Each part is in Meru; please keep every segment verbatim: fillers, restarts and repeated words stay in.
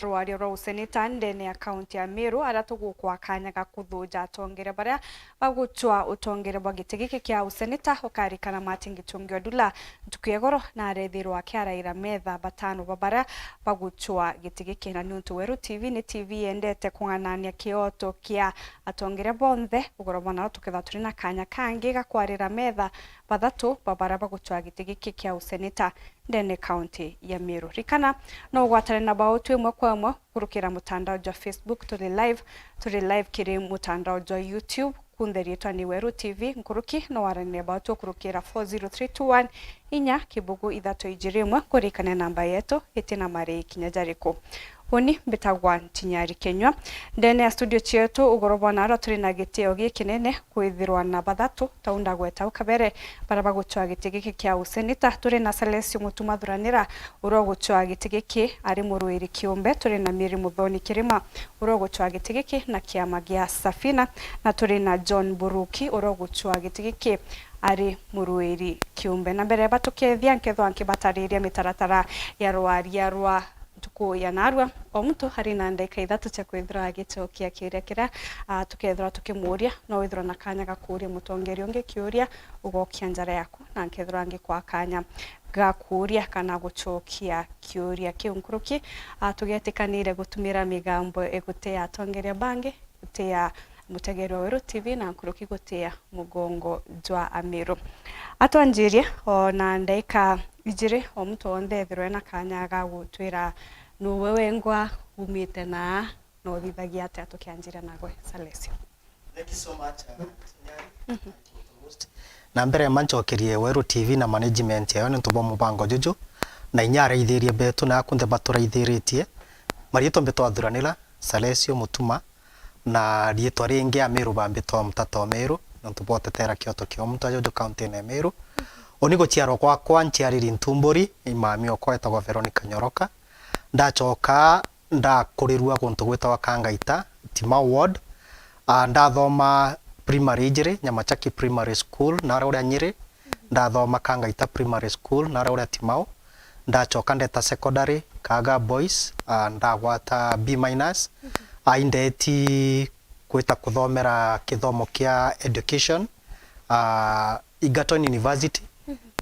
rwaria rwa useneta ndene ya kaunti ya Meru, aria tugukwa kanya ga kuthuja atongeria baria bagucwa utongere bwa giti giki kia useneta. Ukarikana Martin Gichungi Odula ntuku ya igoro na arethirwa akiaraira metha batano ba baria bagucwa giti giki. Na niuntu Weru T V ni T V yendete kung'anania kioto kia atongeria bonthe, ugoro bwa nao tukethwa turi na kanya kangi ga kwarira metha bathatu ba baria bagucwa giti giki kia useneta ndene kaunti ya Meru. Rikana, no ugwatane na bautu imwe kwa imwe kurukira mutandao jwa Facebook, turi live, turi live kiri mutandao jwa YouTube, kunthe riitwa ni Weru T V, nkuruki no waranire bautu kurukira four zero three two one, inya kibugu ithatu ijiri imwe, kurikania namba yetu iti na marii kinya jariku. Uni mbitagwa Ntinyari Kenywa. Ndene ya studio cietu ugoro bwa narua turi na gitio gikinene kwithirwa na bathatu, tau ndagweta au kabere, baria bagucwa giti giki kia useneta. Turi na Salesio Mutuma Thuranira, uria ugucwa giti giki ari muruiri kiumbe. Turi na Mary Muthoni Kirima, uria ugucwa giti giki na kiama gia Safina, na turi na John Buruki, uria ugucwa giti giki ari muruiri kiumbe. Na mbere batukethia, nkethwa nkibatariria mitaratara ya rwaria rwa ntuku ya narua. O muntu ari na ndagika ithatu cia kwithirwa agicokia kiuria kiria, ah, tukethirwa tukimuuria. No withirwa na kanya ga kuuria mutongeria ungi kiuria, ugokia njara yaku, na nkethirwa ngikwa kanya ga kuuria kana gucokia kiuria kiu nkuruki. Ah, tugetikanire gutumira migambo igutia atongeria bangi, gutia mutegeri wa Weru T V na nkuruki gutia mugongo jwa Amiru. Atwanjirie o na ndagika ijiri, o muntu wonthe ethirwe na kanya ga gutwira nuwe wengwa umite na na uthithagia atia tukianjira nagwe, Salesio? Thank you so much, uh, Nyari. Thank you to host. Na mbere ma ncokerie Weru T V na management yayo niuntu bwa mubango juju, na inya araithirie betu na akunthe baturaithiritie. Mariitwa mbitwa Thuranira Salesio Mutuma, na riitwa ringi Amiru bambitwa Mutata o Miru, niuntu bwa utetera kioto kia muntu ajuju kaunti-ini ya Miru. Uni guciarwa gwakwa nciariri Ntumburi, imami okwa etagwa Veronica Nyoroka. Ndacoka ndakurirua guntu gwitagwa Kangaita, Timau Ward. Ah, ndathoma primary ijiri, Nyamachaki Primary School, naria uria Nyiri. Ndathoma Kangaita Primary School, naria uria Timau. Ndacoka ndeta secondary, Kaga Boys, ah, ndagwata B minus. Ah, indeti gwita kuthomera kithomo kia education, ah, Egerton University,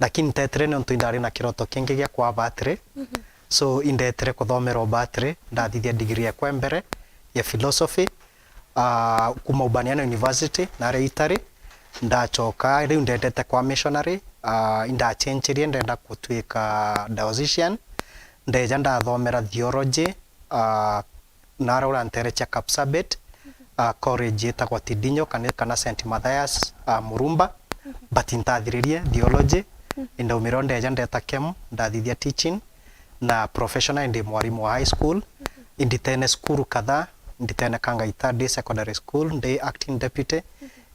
lakini ntetire niuntu indari na kiroto kingi gia kwa battery. So, indetire kuthomera ubattery, ndathithia degree yakwa mbere ya philosophy, ah, kuma Urbaniana University, naria Italy. Ndacoka, riu ndendete kwa missionary, ah, indachenchirie, ndenda gutwika diocesan. Ndeja ndathomera theology, ah, naria uria nteere cia Kapsabet, ah, college itagwa Tidinyo kana, kana Saint Matthias, ah, Murumba, but ntathiririe theology, indaumira o ndeja ndeta KEMU, ndathithia teaching na professional, ndi mwarimu wa high school, inditene cukuru kadhaa, inditene Kangaita Day Secondary School, ndi acting deputy,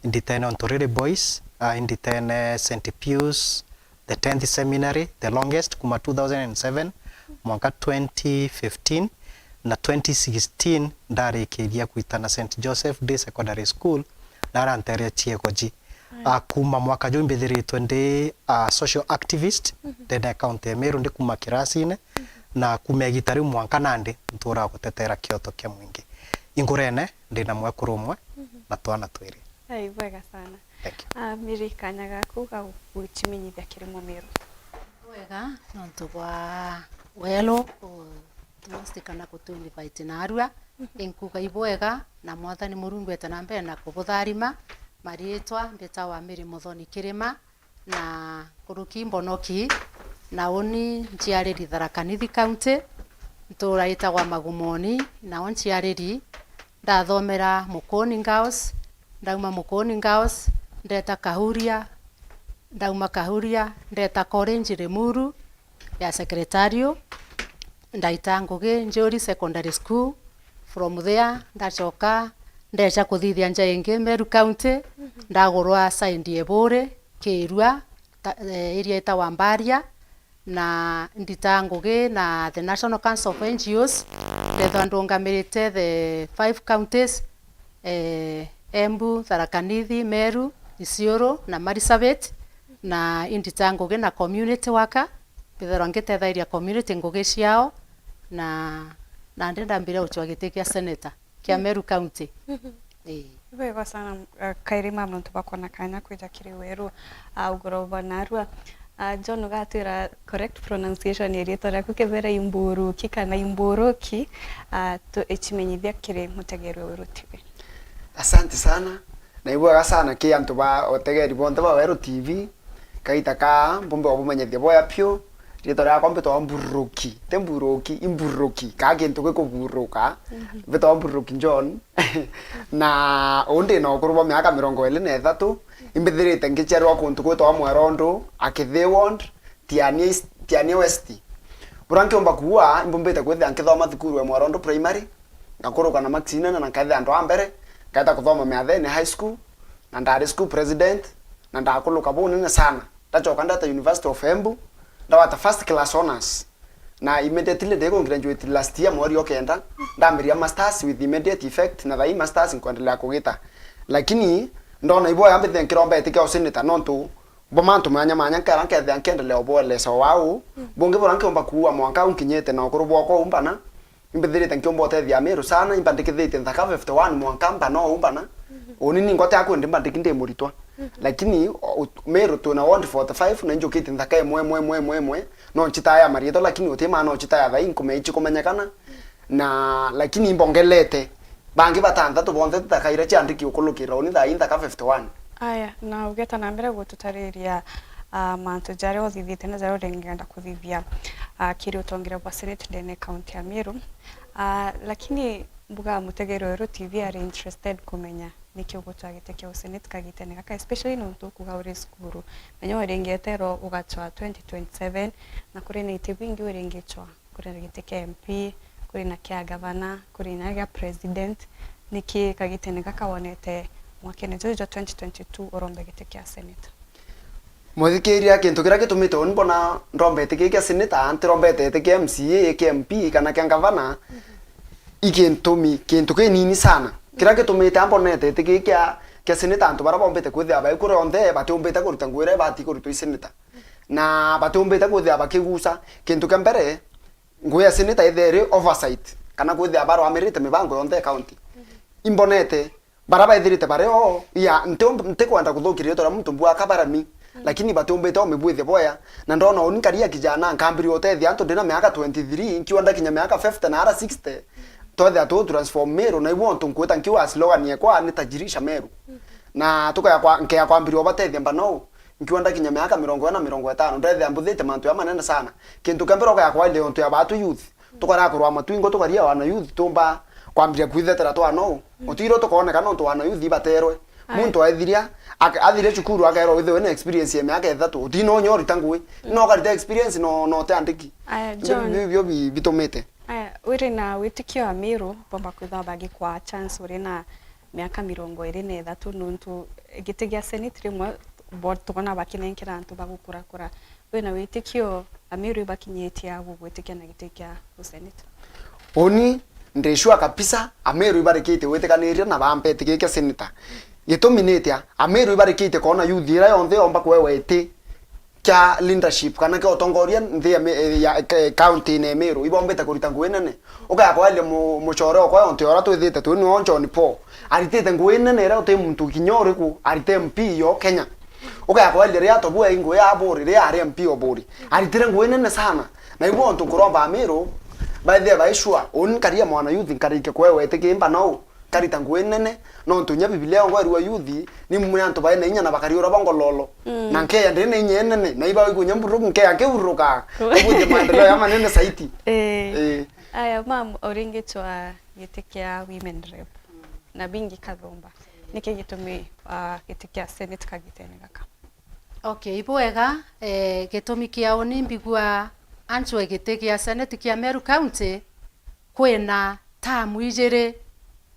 inditene Ontoriri Boys, ah, inditene Saint Pius, the tenth Seminary, the longest, kuma two thousand and seven mwanka twenty fifteen, na twenty sixteen ndarikiria kwitana Saint Joseph Day Secondary School, na aranteria ciego ji. Ah, kuma mwaka juu mbithiritwe ndi, ah, social activist ndene ya county ya Meru, ndi kuma kirasine, na kuma igita riu mwanka nandi nturaa gutetera kioto kia mwingi. Ingurene ndina mwekuru umwe na twana twiri. Ai, bwega sana. Thank you. Ah, Mary, kanya gaku ga gucimenyithia kiri Mumiru. Bwega, nontu bwa welo, u-, tumustikana kutu invite narua. Inkuga ibwega, na Mwathani Murungu ete na mbere na kubutharima. Mariitwa mbitawa Mary Muthoni Kirima, na nkuruki Mbonoki, na uni nciariri Tharaka Nithi County, ntura itagwa Magumoni, nao nciariri. Ndathomera Mukoni Girls, ndauma Mukoni Girls, ndeta Kahuria, ndauma Kahuria, ndeta college Limuru ya Secretariat, ndaita ngugi Njuri Secondary School. From there, ndacoka ndeja kuthithia nja ingi Meru County, ndagurwa side ya Buuri, Kirua, ta-, eh, area itagwa Mbaria, na ndita ngugi na the National Council of N G Os, ndethwa ndungamirite the five counties, eh, Embu, Tharaka Nithi, Meru, Isiolo na Marsabit, na indita ngugi na community worker, mbithirwa ngitethairia community ngugi ciao, na nandi ndambiria gucwa giti kia senator kia Meru County. Ii. Ibwega sana, uh, Kairi mama, nontu bwa kwona kanya kwija kiri weru, uh, ugoro bwa narua. Uh, John, ugatwira correct pronunciation ya riitwa riaku, kethira Imburuki kana Imburuki, uh, tu-, icimenyithia kiri mutegeri wa Weru T V. Asante sana. Na ibwega sana ki antu ba utegeri bonthe ba Weru T V. Kaita ka mbumbe wa bumenyithia boya piu. Riitwa riakwa mbitwa Mburuki. Ti Mburuki, Imburuki. Ka kintu gikuburuka. Mbitwa Mburuki John. Na uu ndi na ukuru bwa miaka mirongo iri na ithatu. Imbithirite ngiciarwa kuntu gwitwa Mwerondu, Akithi Ward, Tiania East, Tiania West. Buria nkiumba kuua, imbumbite kwithia nkithoma thukuru ya Mwerondu Primary, ngakuruka na marks inene na nkethia antu a mbere, nkaeta kuthoma Miathene High School, na ndari school president, na ndakuruka bunene sana. Ndacoka ndeta University of Embu, ndawata first class honours. Na immediately ndi ku graduate last year mweri o kenda, ndambiria masters with immediate effect, na thaii masters nkwendelea kugita. Lakini ndona iboya mbithie nkiromba iti kia useneta nontu bwa mantu manya manya nkera nkethia nkiendelea ubwelesa o wau. Bungi buria nkiumba kuua mwanka au nkinyite na ukuru bwakwa umbana, imbithirite nkiumba utethia Amiru sana, imbandikithitie nthaka fifty one mwanka mbana o umbana. Uni ni ngote akwe ndi mbandiki ndi muritwa. Lakini o-, u-, Miru twina ward forty five na injukitie nthaka imwe, imwe, imwe, imwe, imwe. No ncitaya mariitwa, lakini uti maana no citaya thaii nkumenya ici kumenyekana. Na, lakini imbongelete. Bangi batanthatu bonthe ti ta kaira ciandiki ukulukira uni thaa ii nthaka fifty one. Aya, na ugeta na mbere gututariria, ah, mantu jaria uthithite na jaria urengenda kuthithia, ah, kiri utongeria bwa Senate ndene kaunti ya Meru. Ah, lakini mbuga mutegeri weru T V ari interested kumenya niki ugutwa giti kia usenate kagitene gaka, especially nontu ukuga uri cukuru. Menya uringeterwo ugachwa twenty twenty seven, na kuri na iti bingi uringicwa. Kuri na giti kia M P, kuri na kia gavana, kuri na gia president. Niki kagitene gaka wonete mwakene juju jwa twenty twenty two urombe giti kia seneta? Mwithikiria, kintu kiria gitumite uni mbona ndombete giki kia seneta, ntirombete giti kia M C A, kia M P, kana kia gavana, i gintumi, kintu kinini sana. Kiria gitumite ambonete giti giki kia, kia seneta, antu baria bombite kwithia bai kuria onthe, batiumbite kuruta ngugi iria ibati kurutwa i seneta. Na batiumbite kwithia bakigusa. Kintu kia mbere, ngugi ya seneta ithe iri oversight, kana kwithia barwamirite mibango yonthe ya county. Imbonete, baria baithirite bari o, ya, ntium-, ntikwenda kuthukiria riitwa ria muntu mbua kabarami, lakini batiumbite umibwithia boya. Na ndona uni nkaria kijana, nkambiria utethia antu ndina miaka twenty three, nkiwa ndakinya miaka fifty na ara sixty, twethia tu transform Meru, na ibu untu nkwita nkiuga slogan yekwa ni tajirisha Meru. Na tukaya kwa, nkea kwambiria ubatethia mbanou. Nkiwa ndakinya miaka mirongo ina na mirongo itano, ndethia mbuthite mantu ya manene sana. Kintu kia mbere ukaya kwaria untu ya batu youth. Tukaria kurwa matwingo, tukaria wana youth, tumba kwambiria kwithetera twana uu. Utiro tukooneka nontu wana youth ibaterwe. Muntu aithiria, ak-, athiria cukuru akerwa withirwe na experience ya miaka ithatu. Utina unya urita ngugi. No ukarita experience no, no utiandiki. Aya, John. Bio, bio bi-, bitumite. Aya, wiri na witikio Amiru, bomba kwithwa bagikwa chance uri na miaka mirongo iri na ithatu, nontu giti gia senate rimwe bo-, tukona bakinenkera antu bagukurakura. Wina witikio Amiru ibakinyitie a gugwitikia na giti kia useneta? Uni ndi sure kabisa Amiru ibarikitie gwitikaniria na bampete giki kia seneta. Gitumi ni atia? Amiru ibarikitie koona youth iria yonthe yomba kwewa iti kia leadership kana kia utongoria nthi ya mi-, ya, ke-, county-ini ya Meru, ibombite kurita ngugi nene. Ukaya kwaria mu-, mucore okwa ontu uria twithite twi niwe John Paul. Aritite ngugi nene iria uti muntu kinya uriku arite M P yo Kenya. Ukaya kwaria riria Tobua i ngugi ya Aburi, riria ari M P o Buri. Aritire ngugi nene sana. Na ibu ontu nkuromba Amiru, baithie bai sure. Uni nkaria mwana youth nkarike kwewa iti kimba nou. Karita ngugi nene, nontu inya Bibilia yongwa irua yuthi, ni mumwe antu baina inya na bakari uria bongololo. Mm. Na nkeya ndiri na inya inene, na iba ikunya mburuku, nkeya nkiburuka, ubuje maendeleo ya manene saiti. Eh. Eh. Aya, mam, uringitwa giti kia women rep. Na bingi kathumba. Niki gitumi, ah, giti kia senate kagitene gaka? Okay, ibwega, eh, gitumi kia uni mbigua ancwe giti gia senate kia Meru County, kwina term ijiri,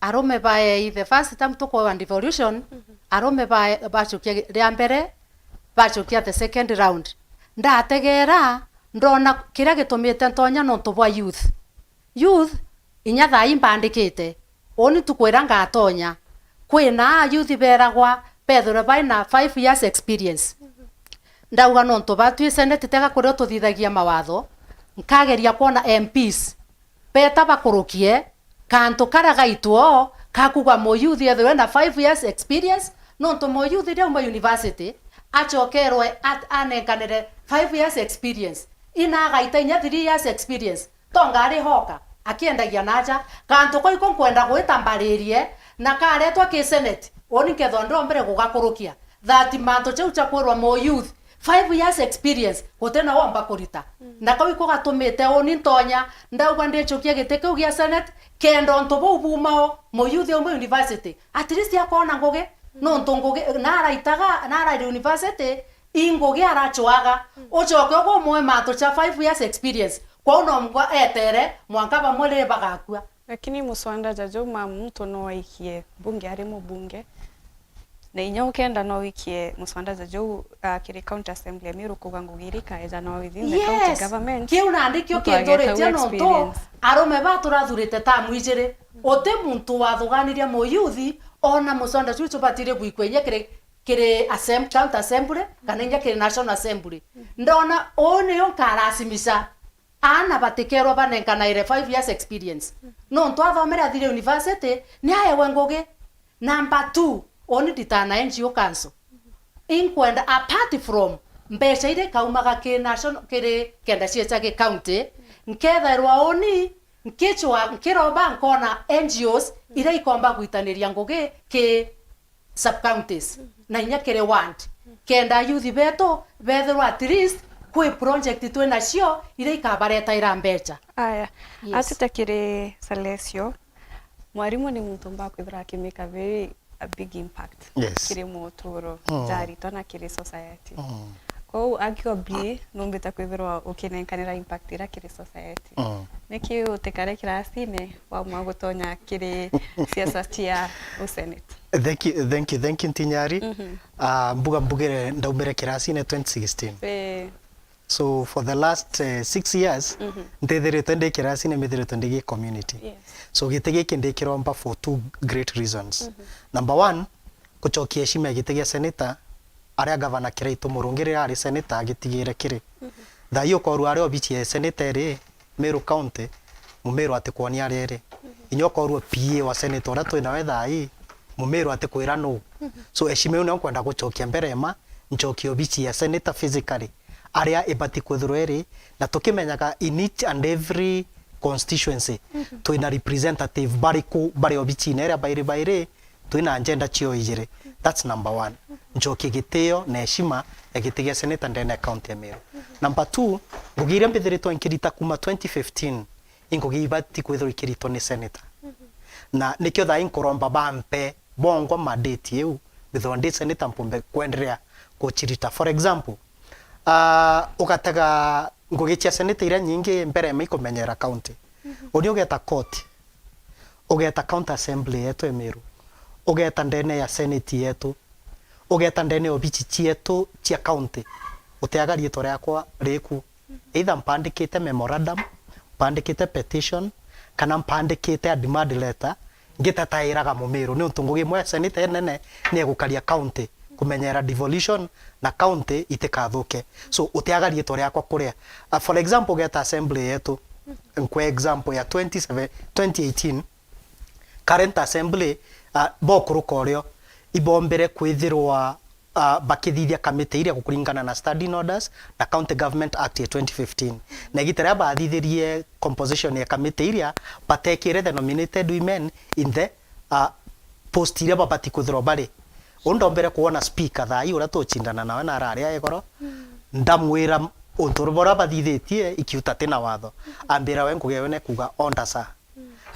arume baei the first term tukwa devolution, arume ba-, bacokia ria mbere, bacokia the second round. Ndategera, ndona kiria gitumite ntonya nontu bwa youth. Youth, inya thaa ii mbandikite, uni ntuku iria ngatonya, kwina youth beragwa bethirwe baina five years experience. Ndauga nontu batwi senate tega kuria tuthithagia mawatho, nkageria kwona M Ps beta bakurukie kantu karia gaitwo ka kuga muyuthi ethirwe na five years experience, nontu muyuthi riauma university, acokerwe at-, anenkanire five years experience, ina agaita inya three years experience, tonga ari hoka, akiendagia naja. Kantu kau iko nkwenda gwita mbaririe, na karetwa ki senate, uni nkethwa ndombere gugakurukia that mantu jau ja kwirwa mu youth, five years experience, gutina womba kurita. Na kau iko gatumite uni ntonya ndauga ndichukia giti kiu gia senate, kenda untu buu bumao, mu youth umwe university, at least akona ngugi, nontu ngugi, na araitaga, na arari university, i ngugi arachwaga. Ucoke ugumwe mantu ja five years experience, kwou no mwa-, etere mwanka bamwe riri bagakua. Lakini muswanda ja jau ma muntu no aikie bunge ari mubunge, na inya ukenda no wikie muswanda ja jau, ah, kiri county assembly ya Meru kuga ngugi iria ikaeja no within the county government. Yes. Kiu nandi kio muntu ageta kinturitie u nontu experience. Arume ba turathurite tamu ijiri, uti muntu wathuganiria muyuthi ona muswanda ju tubatire gwikwa inya kiri, kiri assem-, county assembly kana inya kiri national assembly. Ndona uu niyo nkarasimisha aana batikerwa banenkanaire five years experience. Nontu athomere athire university, ni aewe ngugi. Number two, uni nditana N G O council. Inkwenda, apart from mbeca iria ikaumaga ki national, kiri kenda ciecha ki county, nkethairwa uni nkichwa, nkiromba nkona N G Os iria ikomba gwitaniria ngugi ki sub counties, na inya kiri ward, kenda youth betu bethirwa at least kwi project twi nacio iria ikabaretaira mbeca. Aya, yes. Atute kiri Salesio, mwarimu ni muntu mba kwithira aki make a very, a big impact, yes, kiri muturo, mm, ja aritwa na kiri society. Mm. Kwou arguably numbite kwithirwa ukinenkanira impact iria kiri society. Mm. Niki utikare kirasine wamwa gutonya kiri siasa cia usenate? Thank you, thank you, thank you, Ntinyari. Mhm. Ah, mbuga mbugire ndaumire kirasine twenty sixteen. Eh. So for the last, eh, six years, mhm, ntithiritwe ndi kirasine, mbithiritwe ndi gi community. Yes. So giti giki ndikiromba for two great reasons. Mhm. Number one, gucokia heshima ya giti gia senator, aria gavana Kiraitu Murungi riria ari senator agitigire kiri. Mhm. Thaa ii ukorwa aria obici ya senator iri Meru County, Mumiru atikwonia aria iri. Mhm. Inya ukorwa P A wa senator uria twi nawe thaa ii, Mumiru atikwira nuu. Mhm. So heshima iu nio nkwenda gucokia mbere ma ncokie obici ya senator physically, aria ibati kwithirwa iri, na tukimenyaga in each and every constituency, mhm, twina representative bariku bari obicine iria bairi bairi, twina agenda cio ijiri. That's number one. Ncokie gitio na heshima ya giti gia senator ndene ya county ya Meru. Number two, ngugi iria mbithiritwe nkirita kuma twenty fifteen, i ngugi ibati kwithirwa ikiritwa ni senator. Na nikio thaa ii nkuromba bampe bongwa mandate iu, mbithirwa ndi senator mpumbe kwenderea kuchirita. For example, ah, ugatega ngugi cia senator iria nyingi mbere ma ikumenyera county. Mhm. Uni ugeta court, ugeta county assembly yetu ya Meru, ugeta ndene ya senate yetu, ugeta ndene ya obici cietu cia county, utiaga riitwa riakwa riku. Either mpandikite memorandum, mpandikite petition, kana mpandikite a demand letter, ngitetairaga Mumiru, niuntu ngugi imwe ya senate inene ni ya gukaria county, kumenyera devolution na county itikathuke. So, utiaga riitwa riakwa kuria. Ah, for example, ugeta assembly yetu, nkwe example ya twenty seven, twenty eighteen, current assembly, ah, bokuruka urio, ibombere kwithirwa, ah, bakithithia kamiti iria kuringana na Standing Orders na County Government Act ya twenty fifteen. Na igita riria bathithirie composition ya kamiti iria, batekire the nominated women in the, ah, post iria babati kwithirwa bari. Uu ndombere kwona speaker thaa ii uria tucindana nawe na arari a igoro, ndamwira untu buria bathithitie ikiuta ti na watho. Ambira we ngugi yawe ni kuuga, "Order, sir."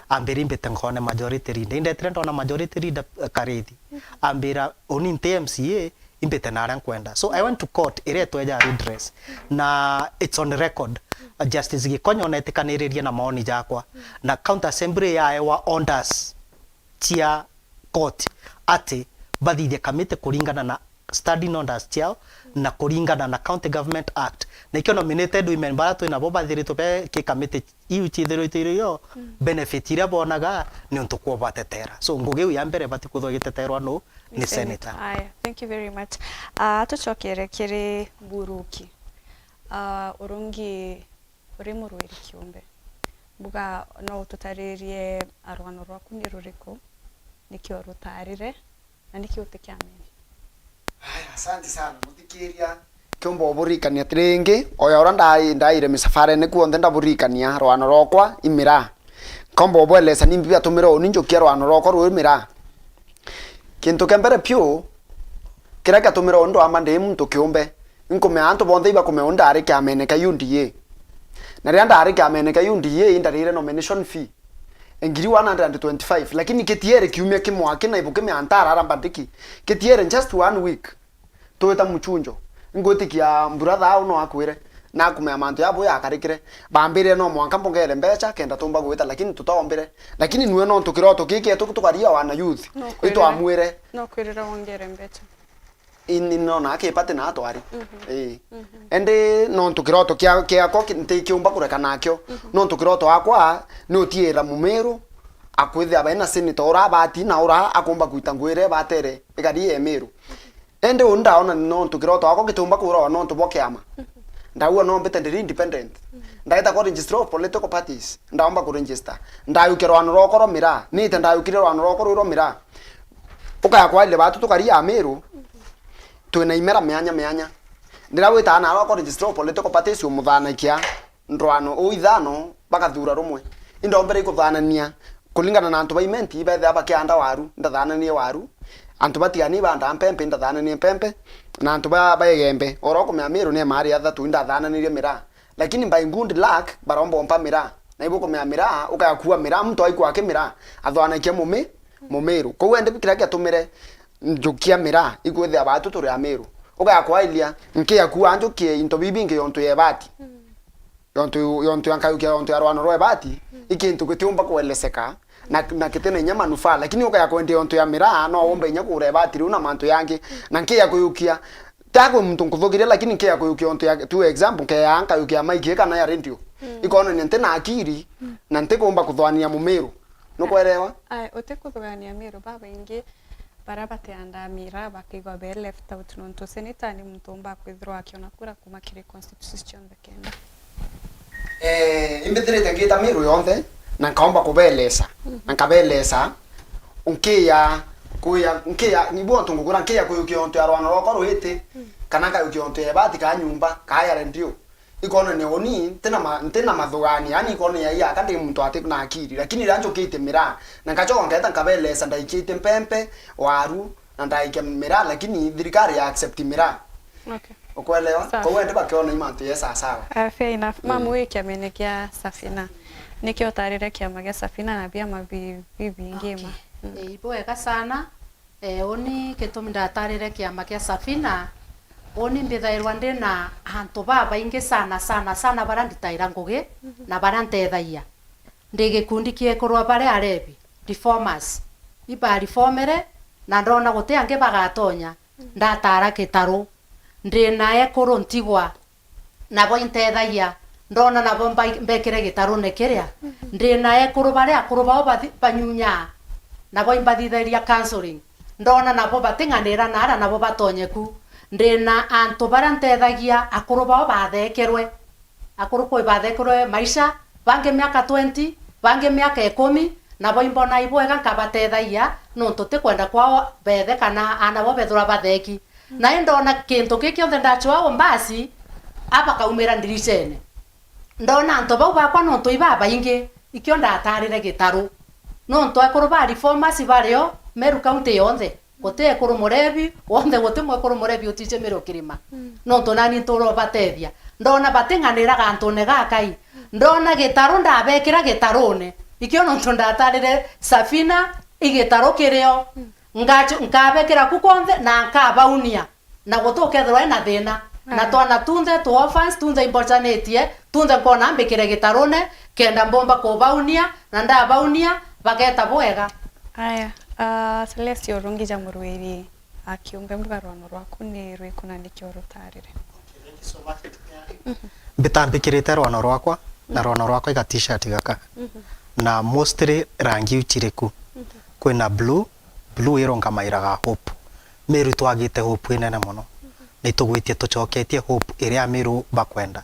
Ambira imbite nkone majority leader. Indetire ndona majority leader, eh, Karithi. Ambira, "Uni nti M C A, imbite na aria nkwenda." So I went to court, iria itweja redress. Na it's on record. Justice Gikonyo neetikaniririe na maoni jakwa. Na County Assembly yaewa orders cia court ati bathithie kamiti kuringana na Standing Orders ciao na kuringana na County Government Act. Nikio nominated women baria twi nabo bathiritwe be ki kamiti iu ciithiritwe irio benefit iria bonaga niuntu kwa ubatetera. So, ngugi iu ya mbere ibati kwithirwa igiteterwa nuu? Ni senator. Aya, thank you very much. Ah, tucokere kiri Buruki. Ah, urungi uri murwiri kiumbe. Mbuga, no ututaririe rwano rwaku ni ruriku, nikio rutarire, na niki utikiamene? Aya, asante sana muthikiria. Nkomba uburikania ati ringi, oya uria ndai-, ndaire misafarene kuonthe ndaburikania rwano rwakwa i miraa. Nkomba ubwelesa nimbi biatumire uni njukia rwano rwakwa rwi miraa. Kintu kia mbere piu, kiria kiatumire uni ndwamba ndi muntu kiumbe, inkumea antu bonthe ibakumea uni ndari kiamene kia U D A. Na riria ndari kiamene kia U D A, indarire nomination fee ngiri one hundred and twenty-five, lakini kitiere kiumia kimwe aki na ibukimea ntara aramba ndiki. Kitiere just one week. Twita muchunjo. Ingwitikia brother au no akwire, na akumea mantu jabu yakarikire. Bambirire no mwanka mbongere mbecha kenda tumba gwita, lakini tutaombire. Lakini nwe nontu kiroto kiki etu tukaria wana youth, no kwirira, itwamwire. No kwirira wongere mbecha. Ini nona akipati na atwari. Mhm. Ii. Mhm. Indi nontu kiroto kia, kiakwa ki-, ntikiumba kureka nakio. Mhm. Nontu kiroto wakwa ni utiira mumiru, akwithia baina senator ura abati na ura akumba kwita nguire batere igari ya Miru. Indi uni ndaona ni nontu kiroto wakwa gitiumba kuurwa nontu bwa kiama. Ndaua no mbite ndiri independent. Ndaita kwa registrar of political parties, ndaomba kuregister. Ndayukia rwano rwakwa rwa miraa, nite ndayukire rwano rwakwa rwi rwa miraa. Ukaya kwaria batu tukaria Amiru, twina imera mianya mianya. Ndiria witaga narwa kwa registrar of political parties umuthanagia ndwano uu ithano bakathura rumwe. Indombere ikuthanania kuringana na antu ba Imenti, bethira bakianda waru, ndathananie waru. Antu ba Tigania ibandaa mpempe, ndathananie mpempe. Na antu ba, ba Igembe, oro kumea Miru ni maari athatu, indathananirie miraa. Lakini by good luck, baromba umpa miraa. Na ibukumea miraa, ukaya kuua miraa, muntu aikua aki miraa, athwanakia mumi, mumiru. Kou endi kiria giatumire njukia miraa, ikwithia batu turi Amiru. Ukaya kwailia, nkia kuua njukie into bibingi yontu ya ibati. Yontu, yontu ya nkayukia yontu ya rwano rwa ibati, i kintu gitiumba kueleseka, na, na kitina inya manufaa, lakini ukaya kwendia yontu ya miraa, no umbe inya kugura ibati riu na mantu yangi, na nkia kuyukia, ta kwi muntu nkuthukiria, lakini nkia kuyukia yontu ya, tu example, nkeya nkayukia maiki kana ya radio, ikonania ntina akiri, na ntikumba kuthwania mumiru. Nukwelewa? Ai, utikuthugania Miru, babaingi baria bateandaa miraa bakaigua be left out, nontu senator ni muntu umba kwithirwa akiona kura kuma kiri constituency cionthe kenda. Eh, imbithirite ngita Miru yonthe, na nkaomba kubelesa, na nkabelesa, nkiya, kuya, nkiya, nibu ontu ngukura, nkiya kuyukia ontu ya rwano rwakwa rwiti, kana nkayukia ontu ya ibati, kaa nyumba, kaa ya redio. Ikonania uni ntina ma-, ntina mathugania, yani ikonania iyaka ndi muntu ati na akiri, lakini riria njukitie miraa, na nkachoka nkeeta nkabelesa ndaikitie mpempe, waru, na ndaikia miraa, lakini thirikari ya accept miraa. Okay. Ukwelewa? Sawa. Kou endi bakiona i mantu ye sawa sawa. Ah, fair enough. Mm. Mamu, wi kiamene kia Safina, niki utarire kiama gia Safina na biama bi-, bibingi ma? Okay. Mm. Ii, ibwega sana. Eh, uni gitumi ndatarire kiama kia Safina, uni mbithairwa ndi na antu babaingi sana, sana, sana, baria nditaira ngugi na baria ntethagia. Ndi gikundi kiekurwa baria arebi, reformers. Ibarifomere, na ndona guti angi bagatonya, ndatara gitaru. Ndi na ekuru ntigwa, nabo intethagia, ndona nabo mbai-, mbekire gitarune kiria. Mhm. Ndi na ekuru baria akuru bao bathi-, banyunyaa, nabo imbathithagia counseling, ndona nabo bating'anira naara nabo batonye ku. Ndi na antu baria ntethagia akuru bao bathekerwe, akuru kwi bathekerwe maisha, bangi miaka twenty, bangi miaka ikumi, nabo imbona ibwega nkabatethagia, nontu ti kwenda kwao bethe kana aana bao bethirwa batheki. Na indona kintu ki kionthe ndachwa o mbasi, a bakaumira ndiricene. Ndona antu bau bakwa nontu ibabaingi, ikio ndatarire gitaru. Nontu ekuru ba reformers bario Meru County yonthe, guti ekuru murebi, wonthe guti mwekuru murebi utiche Meru kirima. Mm. Nontu nani ntura ubatethia. Ndona bating'aniraga antune gakai. Ndona gitaru ndabekira gitarune. Ikio nontu ndatarire Safina i gitaru kirio. Mm. Ngachu-, nkabekira ku kwonthe na nkabaunia. Na guti ukethirwa ena thina. Na twana tunthe, tu orphans, tunthe imbocanitie, tunthe nkona mbikire gitarune, kenda mbomba kubaunia, na ndabaunia, bageta bwega. Aya, ah, Celestia Urungi ja Murwiri, akiumbe mbuga rwano rwaku ni rwiku na nikio rutarire? Mbitambikirite rwano rwakwa, na rwano rwakwa iga t-shirt gaka. Mhm. Na mostly rangi iu chiriku. Mhm. Kwina blue, blue irungamairaga hope. Meru itwagite hope inene mono. Mhm. Na itugwitie tucoketie hope iria Meru bakwenda.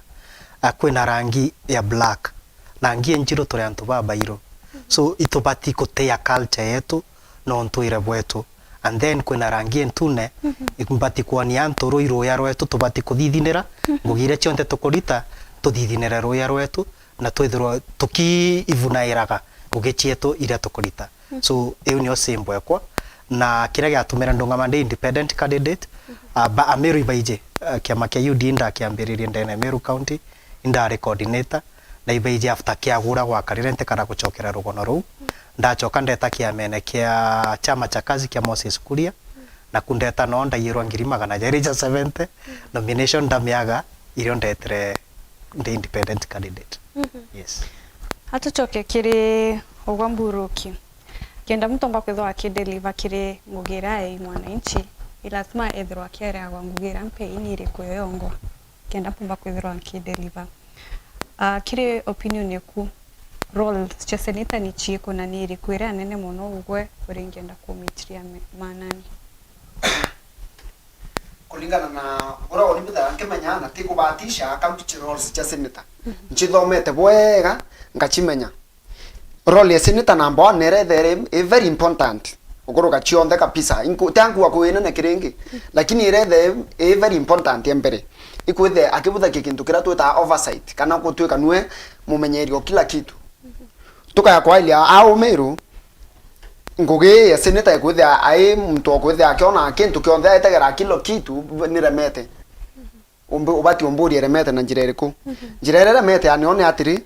Ah, kwina rangi ya black. rangi injiru turi antu babairu. So, itubati kutia culture yetu na untwire bwetu. And then kwina rangi intune, ibati kwonia antu rui ruya rwetu tubati kuthithinira, ngugi iria cionthe tukurita, tuthithinire ruya rwetu, na twithirwa tukiivunairaga ngugi cietu iria tukurita. So, iu nio symbol ekwa. Na kiria giatumire ndungama ndi independent candidate, ah, ba-, Ameru ibaiji, ah, kiama kia U D A ndakiambiririe ndene Meru County, indari coordinator, na ibaiji after kiagura gwakarire ntikara gucokera rugono ruu. Ndacoka ndeta kiamene kia chama cha kazi kia Moses Kuria, na ku ndeta no ndaiyirwa ngiri magana jairi ja seventy, nomination ndamiaga, irio ndetire ndi independent candidate. Yes. Atucoke kiri ugwa Mburuki. Kenda muntu omba kwithirwa akideliver kiri ngugi iria ai mwananchi, ni lazima ethirwa akiareagwa ngugi iria mpe ini iriku yongwa. Kenda mpumba kwithirwa nkideliver. Ah, kiri opinion eku, roles cia senator ni chiiku na ni iriku iria nene mono ugwe uringienda kumitiria me-, manani? Kulingana na uria uni mbithaga nkimenya na ti kubatisha, county roles cia senator nchithomete bwega, ngachimenya. Role ya senator number one nere there i very important gukuruka cionthe kabisa. Inku-, ti ankua kwinene kiringi, lakini ire there i very important ya mbere. Ikwithe akibuthakia kintu kiria twitaga oversight, kana gutwika nue mumenyeri o kila kitu. Tukaya kwailia a Umiru, ngugi ya senator ikwithia ai muntu o kwithia akiona kintu kionthe, aetegera kila kitu niremete. Umbi-, ubati umburie iremete na njira iriku? Njira iria iremete ya nio ni atiri,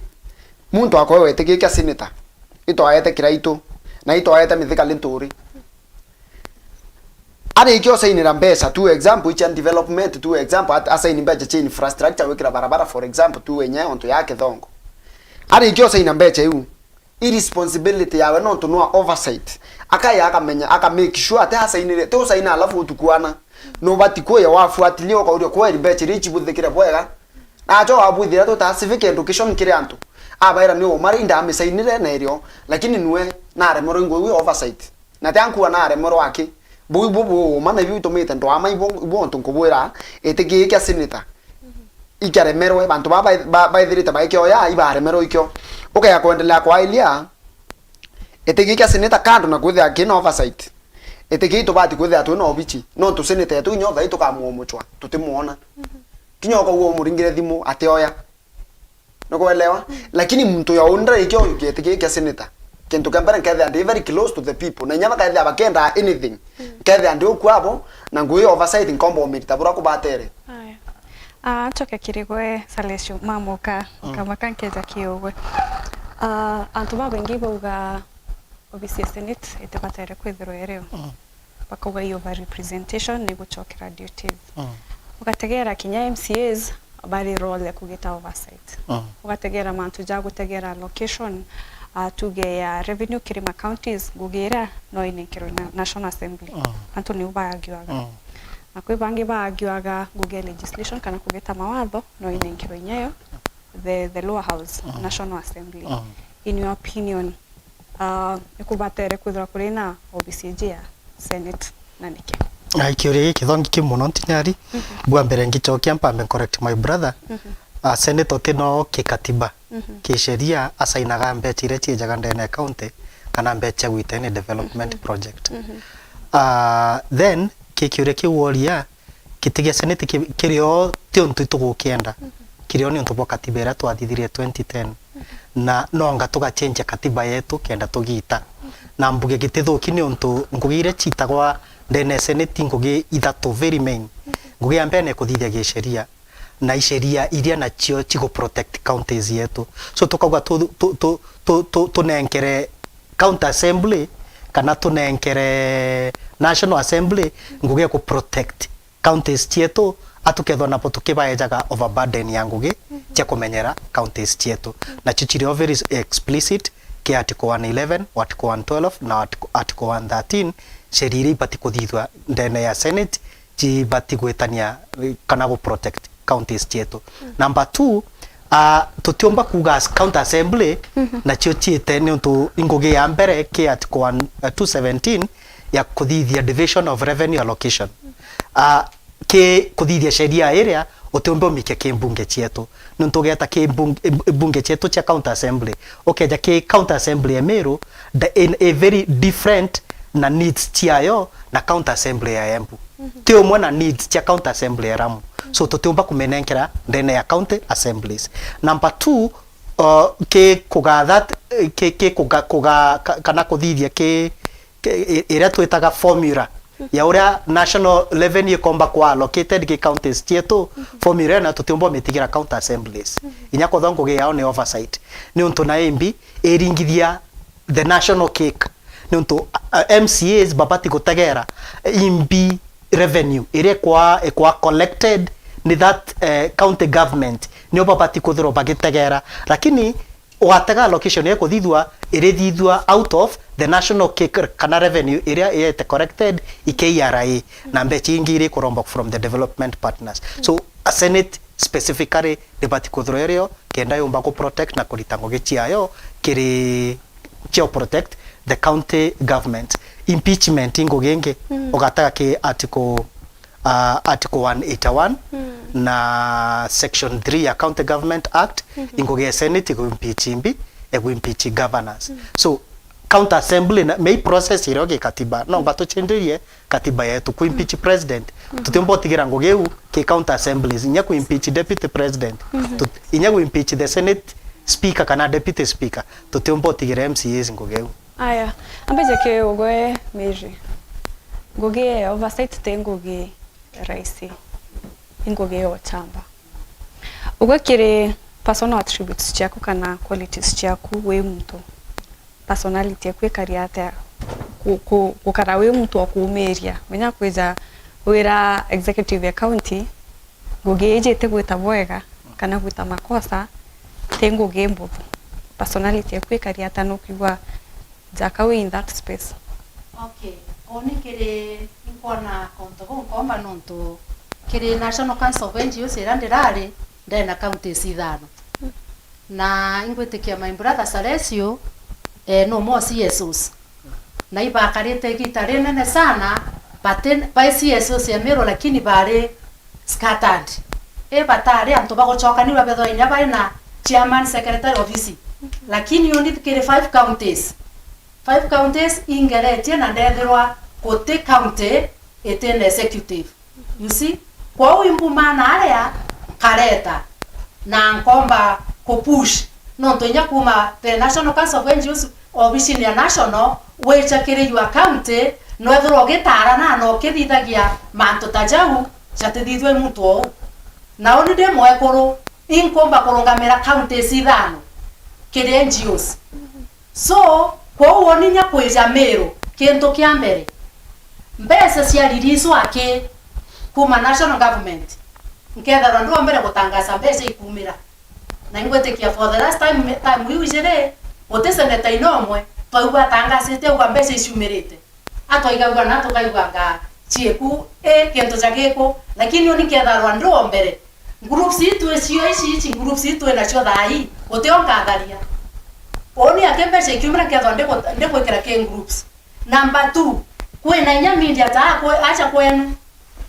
muntu akwe wetigikia senator, itwaete Kiraitu, na itwaete Mithika Linturi. Arikia usainira mbeca, tu example, icia development, tu example, at-, asaini mbeca cia infrastructure, gwikira barabara, for example, tu enye ontu ya Kithongo. Arikia usaina mbeca iu, i responsibility yawe nontu nwa oversight. Akaya akamenya, aka make sure ati asainire, ti usaina alafu utukuana. Nubati kuya wafuatilia ukauria kweri mbeca iria ichibuthikire bwega. Nacho wabwithira twitaga civic education kiri antu. Abaira ni uma ri ndamisainire na irio, lakini nwe naremerwe ngui oversight. Na ti ankua naremerwa aki. Buu ibu buuma na biu itumite ndwama ibu, ibu ontu nkubwira, iti gii kia senator. Ikiaremerwe, bantu baa ba-, ba-, baithirite baikioya, ibaremerwe ikio. Ukaya kwendelea kwailia, iti gii kia senator kando na kwithia kina oversight. Iti gii tubati kwithia twina obichi. Nontu senator yetu kinya uthai tukamwomochwa, tutimwona. Kinya ukaugua umuringire thimu, atioya. Nukwelewa? Lakini muntu ya undra ikio kieti giki kia senator, kintu kia mbere nkethia ndi very close to the people. Na inya bakethia bakenda anything, nkethia ndi uku abo, na ngui oversight nkomba umirita bura kubatere. Aya. Ah, ncoke kiri gwe, Salesio, mamuka, mm, kamaka nkeja kiugwe. Ah, antu babaingi bauga obisi ya Senate itibatere kwithirwa irio. Mm. Bakauga i overrepresentation ni gucokera duties. Mm. Ugategera kinya M C As bari role ya kugita oversight. Mm. Ugategera mantu ja gutegera allocation, ah, tuge ya revenue kiri ma counties, ngugi iria no inenkerwe na National Assembly. Mm. Antu niu baagiwaga. Mm. Na kwi bangi baagiwaga ngugi ya legislation kana kugita mawatho no inenkerwe inyayo the, the lower house, mm, National Assembly. Mm. In your opinion, ah, ni kubatere kwithirwa kuri na obisi iji ya Senate, na niki? Ai, kiuria giki thongi ki muno ntinyari. Mhm. Bwa mbere ngicokia mpambe correct my brother. Mhm. Ah, Senate ti no kikatiba, mhm, kisheria asainaga mbecha iria ciejaga ndene ya county kana mbecha cia gwita any development, mhm, project. Mhm. Ah, then ki kiuria kiu woria, giti gia senate ki-, kirio ti untu itugukienda, mhm, kirio ni untu bwa katiba iria twathithirie twenty ten. Mhm. Na nonga tugachenjia katiba yetu kenda tugiita. Mhm. Na mbuge gitithuki ni untu ngugi iria ciitagwa ndene ya senate ngugi ithatu very main. Mhm. Ngugi ya mbere ni kuthithia gisheria, na isheria iria nacio cigu protect counties yetu. So tukauga tu, tu, tu, tu, tu, tunenkere county assembly kana tunenkere National Assembly ngugi ya ku protect counties cietu, atukethwa nabo tukibaejaga overburden ya ngugi, mhm, cia kumenyera counties cietu. Mhm. Nacio cirio very explicit ki article one eleven, article one twelve na article, article one thirteen, sheria iria ibati kuthithwa ndene ya senate, cibati gwitania, eh, kana gu protect counties cietu. Mm. Number two, ah, tutiumba kuuga as county assembly, mhm, nacio ciite niuntu i ngugi ya mbere ki article one, eh, two seventeen ya kuthithia division of revenue allocation. Mm. Ah, ki kuthithia sheria iria utiumbe umikia ki mbunge cietu. Nontu ugeeta ki mbung-, mbunge cietu cia county assembly, ukeja ki county assembly ya Meru, the, in a very different na needs ciayo na county assembly ya Embu. Ti umwe na needs cia county assembly ya Lamu. So tutiumba kuminenkera ndene ya county assemblies. Number two, uh, ki kugatha, ki, ki kuga, kuga, ka-, kana kuthithia ki, ki, i-, iria twitaga formula ya uria national revenue ikomba ku allocated ki counties cietu, formula ina tutiumba umitigira county assemblies. Inya kwethwa ngugi yao ni oversight. Niuntu na imbi iringithia the national cake. Niuntu, uh, M C As babati gutegera imbi revenue iria ikwa, ikwa collected ni that, eh, county government, nio babati kwithirwa bagitegera. Lakini ugatega allocation iria ikuthithua, irithithua out of the national cake kana revenue iria iete collected i K R A, na mbecha ingi iria ikurombwa from the development partners. So, a Senate specifically ribati kwithirwa irio kenda yumba ku protect na kurita ngugi ciayo kiri cia protect the county government. Impeachment i ngugi ingi, ugatega ki article, uh, article one eighty-one na section three ya County Government Act, i ngugi ya Senate igu impeach imbi, igu impeach governors. So, county assembly na, mei process irio gikatiba, no batuchenderie katiba yetu, ku impeach president. Tutiumba utigira ngugi iu ki county assemblies, inya ku impeach deputy president. Tut-, inya ku impeach the Senate speaker kana deputy speaker. Tutiumba utigira M C As ngugi iu. Aya, ambije ki ugwe Mary. Ngugi ya oversight ti ngugi rahisi. I ngugi ya uchamba. Ugwe kiri personal attributes ciaku kana qualities ciaku wi muntu, personality yaku ikari atia, ku-, ku-, gukara wi muntu wa kuumiria, menya kwija wira executive ya county, ngugi iji itigwita bwega kana gwita makosa, ti ngugi mbuthu. Personality yaku ikari atia, nukwigua jaka wi in that space? Okay, uni kiri nkwona kauntu kau nkomba nontu kiri National Council of N G Os iria ndirari, ndena counties ithano. Na ingwitikia my brother Salesio, eh, no more C S Os. Na ibakarite igita rinene sana, but in, by C S Os ya Meru, lakini bari scattered. I batari antu bagucokanirwa bethwa inya bari na chairman, secretary, ofisi. Lakini uni kiri five counties. Five counties ingeretie na ndethirwa guti county itina executive. You see? Kwou imbuma na aria nkareta na nkomba kupush. Nontu inya kuma the National Council of N G Os, obicini ya national, wicha kiri your county, nwethirwa ugitaarana na ukithithagia mantu ta jau, jatithithua i muntu ou. Na uni ndi mwekuru, inkumba kurungamira counties ithano kiri N G Os. So, kwou woni inya kwija Meru, kintu kia mbere, mbeca cia release aki kuma national government, nkethirwa ndi wa mbere gutangaza mbeca ikumira. Na ingwitikia for the last time, time iu ijiri, guti seneta inya umwe twaigua atangazite auga mbeca iciumirite. Atwaigagua na tukaiguanga cieku, i kintu ja giku, lakini uni nketharwa ndi wa mbere. Groups itu icio, ici, ici groups itu inacio thaa ii, gutio nkatharia. Uni ati mbeca ikiumira nkethwa ndigu-, ndigwikira ki groups. Number two, kwina inya media ta akwe-, acha kwenu.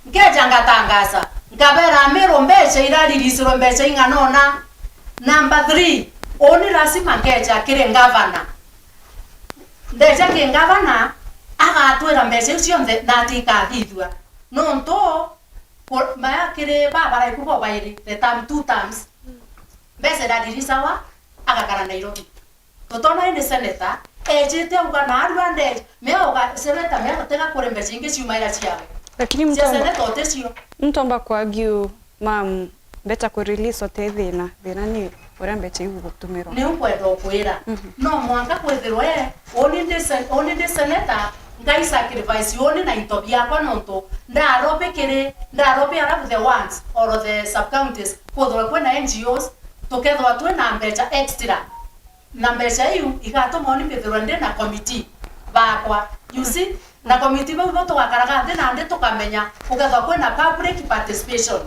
Nkeja ngatangaza, nkabera Amiru mbeca iraririsirwe mbeca ing'anona. Number three, uni lazima nkeja kiri ngavana. Ndeja ki ngavana, agatwira mbeca iu cionthe na ati ikathithua. Nontu ku-, maya kiri babaraiku bobairi, the term, two terms, mbeca iraririsawa, agakara Nairobi. Tutona indi senator, ejite auga na arua ndeja, mea uga, senator mea gutiga kuri mbeca ingi ciumaira ciawe. Lakini cia mtomba, senator uticio. Mtomba kwa argue, mam, mbeca ku release o ti thina, thina ni uria mbeca iu igutumirwa. Niu nkwenda ukwira. Mhm. No mwanka kwithirwe, uni ndi sen-, uni ndi senator, ngai sacrifice uni na into biakwa nontu ndarobi kiri, ndarobi arabu the ones or the sub-counties, kwithirwe kwina N G Os, tukethirwa twina mbeca extra. Na mbeca iu igatuma uni mbithirwe ndi na committee bakwa. You see? Na committee bau ibo tugakaraga nthi nandi tukamenya kugethwa kwina public participation.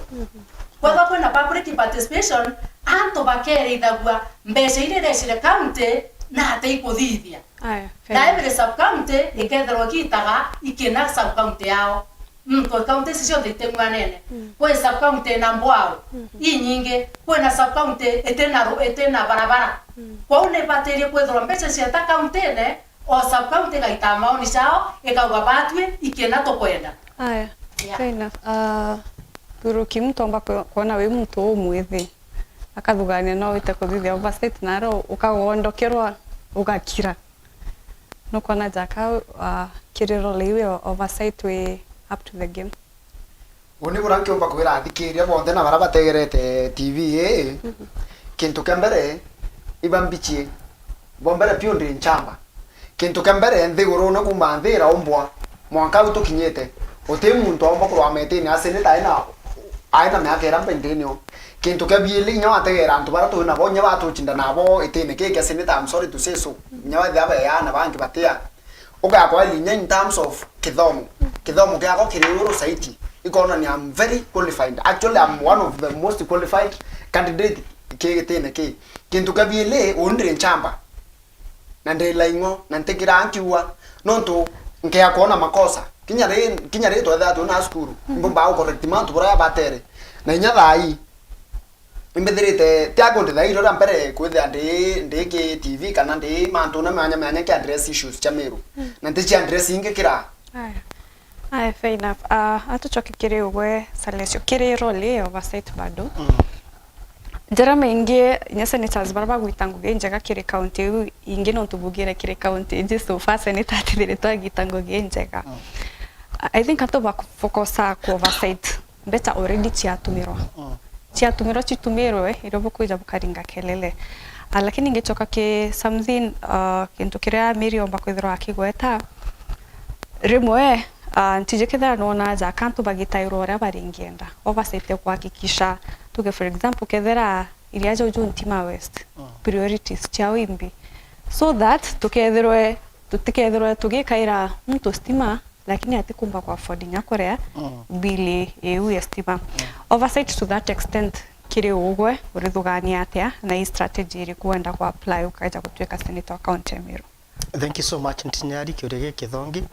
Kwethwa kwina public participation, antu bakerithagua mbeca iria irecire county na ati ikuthithia. Aya, fair. Na every sub county ikethirwa ikiitaga ikina sub county yao. Mm, kwa county ici cionthe iteng'uanene. Mm. Kwi sub county ina mbwao, mm-hmm, inyingi, kwina sub county itina ru-, itina barabara. Mm. Kwou ni ibatirie kwithirwa mbeca cieta county-ine, o sub county igaita maoni jao, ikauga batwi, ikienda tukwenda. Aya, yeah, fair enough. Ah, Thuruki, muntu omba kwe-, kwona wi muntu umwithi, akathugania no wite kuthithia oversight, naro ukagondokerwa, ugakira. Nukwona jaka, ah, kiri role iu ya oversight wi up to the game? Uni bura nkiumba kwira athikiria bonthe na bara bategerete T V ii, mhm, kintu kia mbere, iba mbichie. Bo mbere piu ndi nchamba. Kintu kia mbere, nthigurune kuuma nthi iraumbwa, mwanka au tukinyite, uti muntu aumba kurwa metini a seneta aina, aina miaka iria mbaindini o. Kintu kia biili, inya wategeera antu baria twi nabo, inya batuchinda nabo itini kii kia seneta, I'm sorry to say so, inya wethia beyaana bangi batia. Ugakwa inya in terms of kithomo. Kithomo giakwa kiri iguru zaidi. Ikonania I'm very qualified. Actually, I'm one of the most qualified candidate ki gitini ki. Kintu kia biili, uni ndiri nchamba. Na ndi laing'o, na ntikiraa nkiua. Nontu nkea kwona makosa. Kinya ri, kinya ri twethira twina cukuru, mm, mbumba gucorrect mantu buria batere. Na inya thaa ii, imbithirite, ti akundi thaa ii, riria mbere kwithira ndi, ndi ki T V kana ndi mantune manya manya nki address issues cia Meru. Mm. Na ntici address ingi kira. Aya. Aya, fair enough. Ah, atucoke kiri ugwe, Salesio, kiri role ya oversight bado. Mm. Njara maingi, inya senators bara bagwita ngugi injega kiri county iu ingi, nontu bugire kiri county ingi, so far senator atithiritwe agita ngugi injega. Mm. I think antu bakufocusa ku oversight. Mbeca already ciatumirwa. Mm. Ciatumirwa, citumirwe, irio bukwija bukaringa kelele. Ah, lakini ngicoka ki something, ah, kintu kiria Mary omba kwithirwa akigweta, rimwe, ah, ntiji kethira nona jaka antu bagitairwa uria baringienda. Oversight ya kuhakikisha, tuge for example, kethira iria jau ju Ntima West, mm, priorities ciao imbi. So that tukethirwe, tutikethirwe tugikaira muntu stima, lakini atikumba ku afford inya kuria, mm, bill iu ya stima. Mm. Oversight to that extent kiri ugwe, urithugania atia, na i strategy iriku wenda ku apply ukaja gutuika senator wa county ya Meru? Thank you so much, Ntinyari, kiuria giki kithongi.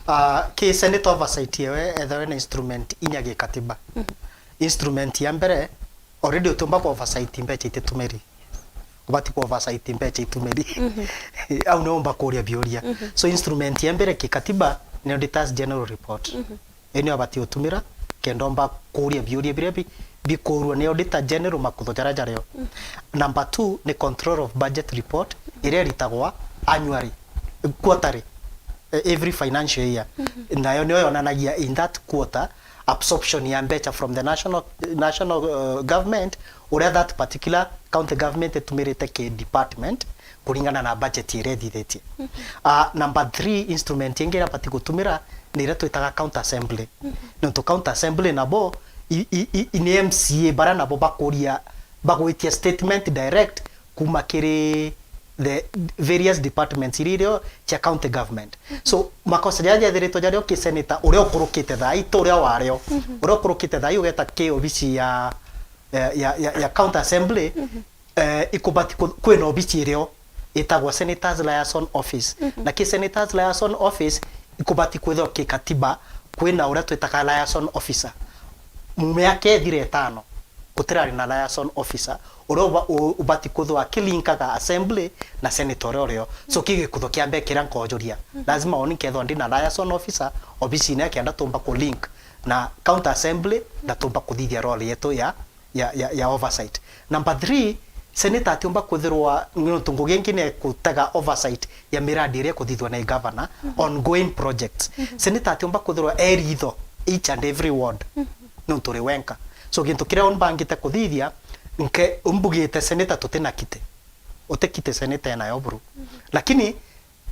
Ah, ki senator oversight yewe, ethawe na instrument inya gikatiba. Mhm. Instrument ya mbere, already utiumba ku oversight mbeca ititumiri. Ubati ku oversight mbeca itumiri. Mhm. Au niyo umba kuria biuria. Mhm. So instrument ya mbere kikatiba ni Auditor's General Report. Mhm. Ii niyo ubati utumira kenda umba kuria biuria biria bi-, bikurua ni Auditor General makutho jaria jario. Mhm. Number two ni Control of Budget Report, iria iritagwa annually, quarterly, eh, every financial year. Mhm. Nayo niyo yonanagia in that quarter absorption ya mbeca from the national, national, uh, government, uria that particular county government itumirite ki department kuringana na budget iria ithithitie. Mhm. Ah, number three, instrument ingi iria bati gutumira ni iria twitaga county assembly. Mhm. Nontu county assembly nabo i, i, i, i ni M C A baria nabo bakuria, bagwitia statement direct kuma kiri the various departments iria irio cia county government. Mhm. So, makosa jaria jethiritwe jario ki senator uria ukurukite thaa ii, ti uria wario. Mhm. Uria ukurukite thaa ii ugeta ki obisi ya, ya, ya, ya, ya county assembly, mhm, eh, ikubati ku-, kwina obisi irio itagwa Senators Liaison Office. Mhm. Na ki Senators Liaison Office ikubati kwithirwa ki katiba kwina uria twitaga liaison officer. Miaka ithire itano, gutirari na liaison officer uria uba-, u-, ubati kwithirwa akilinkaga assembly na senator uria urio. So, ki gikutho kia mbere kiria nkojuria. Mhm. Lazima oni nkethwa ndi na liaison officer obisine akienda tumba ku link na county assembly na tumba kuthithia role yetu ya, ya, ya, ya oversight. Number three, senator atiumba kwithirwa, nontu ngugi ingi ni gutega oversight ya miradi iria ikuthithwa ni governor, mhm, ongoing projects. Mhm. Senator atiumba kwithirwa e ritho each and every ward. Mhm. Nontu uri wenka. So, gintu kiria mbangite kuthithia, nke-, mbugite senator tutina kiti. Uti kiti senator enayo buru. Mhm. Lakini,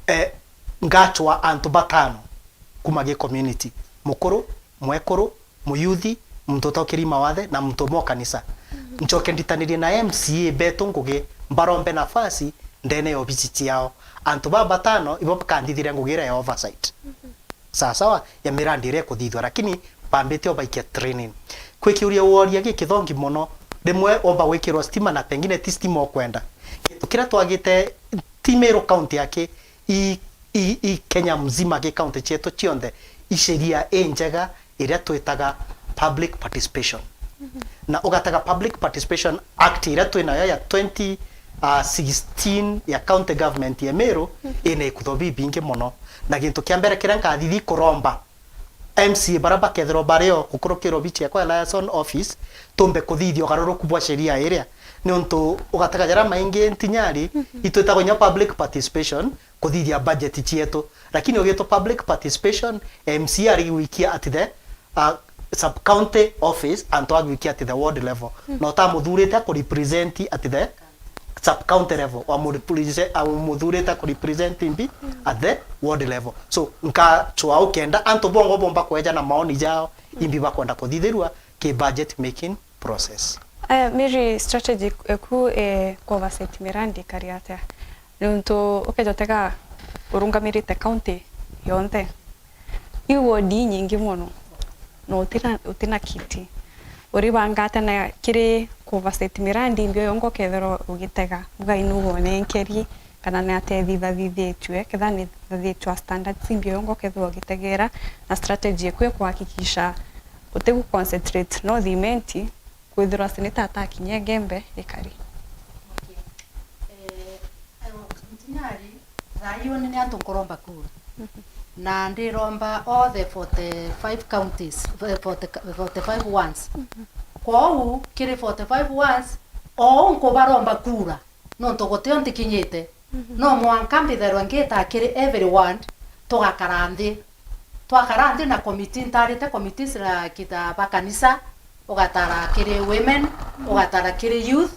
eh, ngachwa antu batano kuma gi community. Mukuru, mwekuru, muyuthi, muntu utaukiri mawathe, na muntu umwe o kanisa. Mhm. Ncoke nditanirie na M C A betu ngugi, mbarombe nafasi ndene ya obisi ciao. Antu baa batano ibo bakandithire ngugi iria ya oversight. Mhm. Sawa sawa, ya mirandi iria ikuthithwa, lakini bambite o baikia training. Kwi kiuria woria gikithongi mono, rimwe omba gwikirwa stima na pengine ti stima ukwenda. Gintu kiria twagite ti Meru County aki, i, i, i Kenya mzima, ki county cietu cionthe, i sheria injega iria twitaga public participation. Na ugataga Public Participation Act iria twi nayo ya twenty sixteen ya county government ya Meru, ina ikutho bibingi mono. Na gintu kia mbere kiria nkathithi kuromba M C A baria bakethirwa bario gukurukira obici yakwa ya liaison office, tumbe kuthithia ugaruruku bwa sheria iria, niuntu ugataga jaria maingi ntinyari itwitagwa inya public participation, kuthithia budget cietu. Lakini ugitwa public participation, M C A ari gwikia at the, uh, sub county office, antu agwikia at the ward level. Na utamuthurite aku represent at the sub county level, wamuthurite aku represent imbi at the ward level. So, nkachwa ukenda antu bongo bomba kweja na maoni jao, imbi bakwenda kuthithirua ki budget making process. Eh, Mary, strategy eku, eh, ku oversight mirandi ikari atia? Niuntu ukeja utega urungamirite county yonthe, i ward inyingi mono, na utina, utina kiti. Uribanga atia na kiri ku oversight mirandi imbi yongo ukethirwa ugitega? Ugai nu wonenkeri, kana ni atia ithithathithitue, ketha ni ithithathithitue standards imbi yongo ukethirwa ugitegera, na strategy eku ya kuhakikisha utigu concentrate North Imenti, kwithirwa seneta atakinya Igembe ikari. Okay. Eh, ntinyari, thaa ii uni ni antu nkuromba kura. Na ndiromba all the forty-five counties, eh, forty, forty-five ones. Kwou, kiri forty-five ones, ou nkubaromba kura, nontu gutio ntikinyite. No mwanka mbithairwa ngita kiri every ward, tugakara nthi. Twakara nthi na committee, ntarite committees na kita ba kanisa, ugatara kiri women, ugatara kiri youth,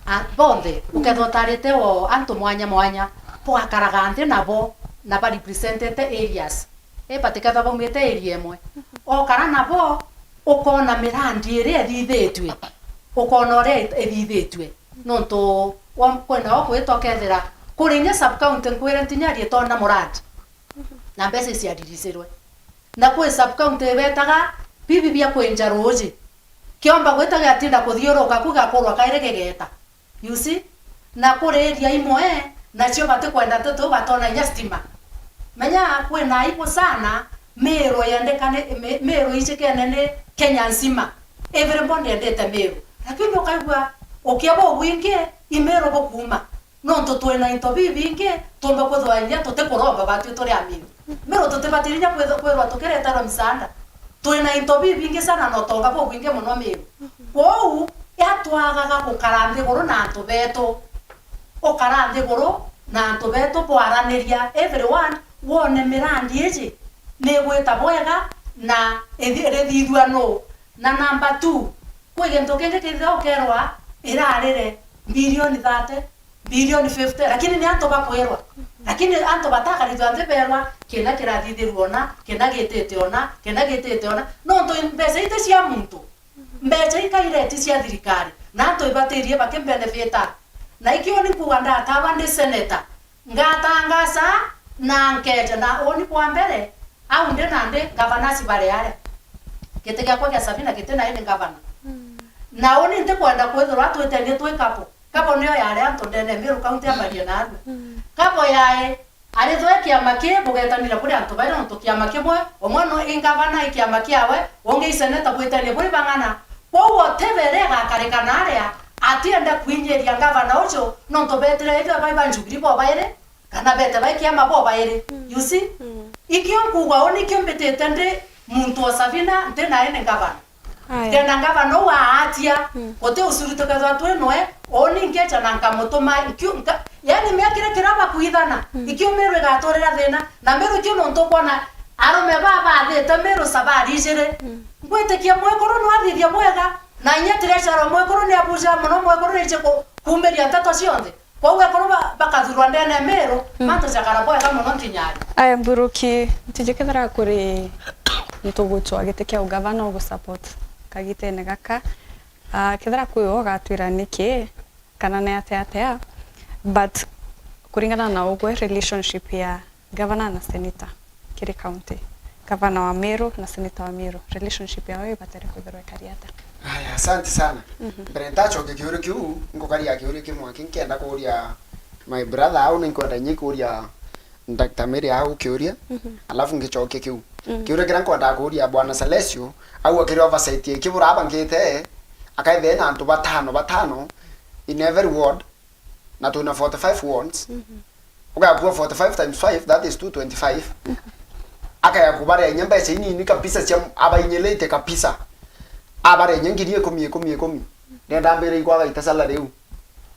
a, bonthe, ukethwa utarite o antu mwanya mwanya, bugakaraga nthi nabo, na ba representete areas. I batikethwa baumite area imwe. Okara nabo, ukona mirandi iria ithithitue, ukona uria ithithitue. Nontu wa, kwina o kwitwa kethira kuri inya sub county nkwire ntinyari itonda murandi, na mbeca iciariricirwe. Na kwi sub county ibetaga bibi bia kwinja ruuji, kiomba gwita giatinda kuthiuruka ku giakurwa kairi gigeta. You see? Na kuri area imwe, nacio batikwenda tutu batona inya stima. Menya kwina aibu sana, Meru yendekane, Me-, Meru ijikene ni Kenya nzima. Everybody endete Meru. Lakini ukaigua ukia bubwingi, i Meru bukuuma. Nontu twina into bibingi, tumba kwithwa inya tutikuromba batwi turi Amiru. Meru tutibatiri inya kwithwa, kwirwa tukireterwa misaanda. Twina into bibingi sana na utonga bubwingi mono Meru. Kwou, atwagaga gukara nthiguru na antu betu. Ukara nthiguru na antu betu bwaraniria everyone, wone mirandi iji ni igwita bwega na ithi-, irithithua nuu. Na number two, kwi gintu kingi kithira ukerwa irarire bilioni thirty, bilioni fifty, lakini ni antu bakwirwa. Lakini antu batakarithwa nthi berwa, kina kirathithirwa ona, kina gitite ona, kina gitite ona. Nontu mbeca iti cia muntu. Mbeca ikaire ti cia thirikari. Na antu ibatirie bakimbenefita. Na ikio ni kuuga ndatawa ndi seneta. Ngatangasa na nkeja na uni kwa mbere, au ndi nandi ngavana Sibare are. Giti giakwa gia Sabina giti na ini ngavana. Na uni ntikwenda kwithirwa twitenie twi kapo. Kabo niyo yari antu ndene ya Meru County ambaria narua. Kabo yae, arithwe kiama ki bugetanira buri antu bairi nontu kiama kimwe, umwe no i ngavana i kiama kiawe, ungi i seneta bwitanie buri bang'ana. Kwou whatever iria igakarika naria, atienda kwinyiria ngavana ucio nontu betire ithwe bai ba Jubilee bo bairi, kana bete bai kiama bo bairi. You see? Ikio nkuuga uu nikio mbitite ndi muntu o Sabina, nti nae ni ngavana. Aya. Kenda ngavana uu aatia, guti ucuru tukethwa twi noe, uni nkeja na nkamutuma, ikio, nka-, yani miakire kiria bakwithana, ikio Meru igaturira thina, na Meru ikio nontu ukwona arume baa bathite Meru sabari ijiri. Ngwitikia mwekuru nwathithia bwega, na inya treasurer mwekuru ni abuja mono, mwekuru ni ije ku-, kuumiria nteto cionthe. Kwou ekuru ba-, bakathurwa ndene ya Meru, mantu jakara bwega mono ntinyari. Aya, Mburuki, ntiji kethira kuri ntugutwa giti kia ugavana ugu support kagitene gaka. Ah, kethira kwi we ugatwira niki, kana ni atia atia, but kuringana na ugwe relationship ya Gavana na seneta kiri county. Gavana wa Meru na seneta wa Meru, relationship yao ibatere kwithirwa ikari atia? Aya, asante sana. Mbere ntacokia kiuria kiu, ngukaria kiuria kimwe kingi, nkenda kuuria my brother au, ni nkwenda inye kuuria Doctor Mary au kiuria, alafu ngicokia kiu. Kiuria kiria nkwendaa kuuria Bwana Salesio, au akiri oversight ikibura abangite, akaithira ena antu batano, batano in every ward, na twina forty-five wards. Ugakua forty-five times five, that is two twenty-five. Akaya kubaria inya mbeca inini kabisa cia abainyilite kabisa. Abaria inya ngiri ikumi, ikumi, ikumi. Ndenda mbire ikwaga ita salary iu.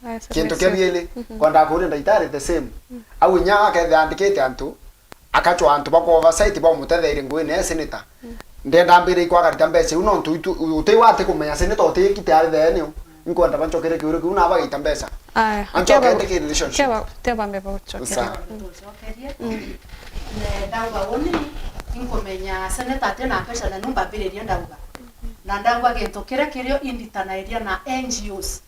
Aya, kintu kia biiri, kwenda kuuria ndagitari the same. Au inya akethira andikite antu, akachwa antu ba ku oversight ba umutetheria nguine ya senator. Ndenda mbire ikwaga rita mbeca iu, nontu itu, uti wati kumenya senator uti kiti ari theenio. Inkwenda bancokere kiuria kiu na bagaita mbeca. Aya, ancoke keba, ndiki relationship. Keba, teba mbe bagucokera. Sawa. Ndauga uni, inkumenya senator ati na mbeca na niu mbambiririe ndauga. Na ndauga gintu kiria kirio inditanairia na N G Os.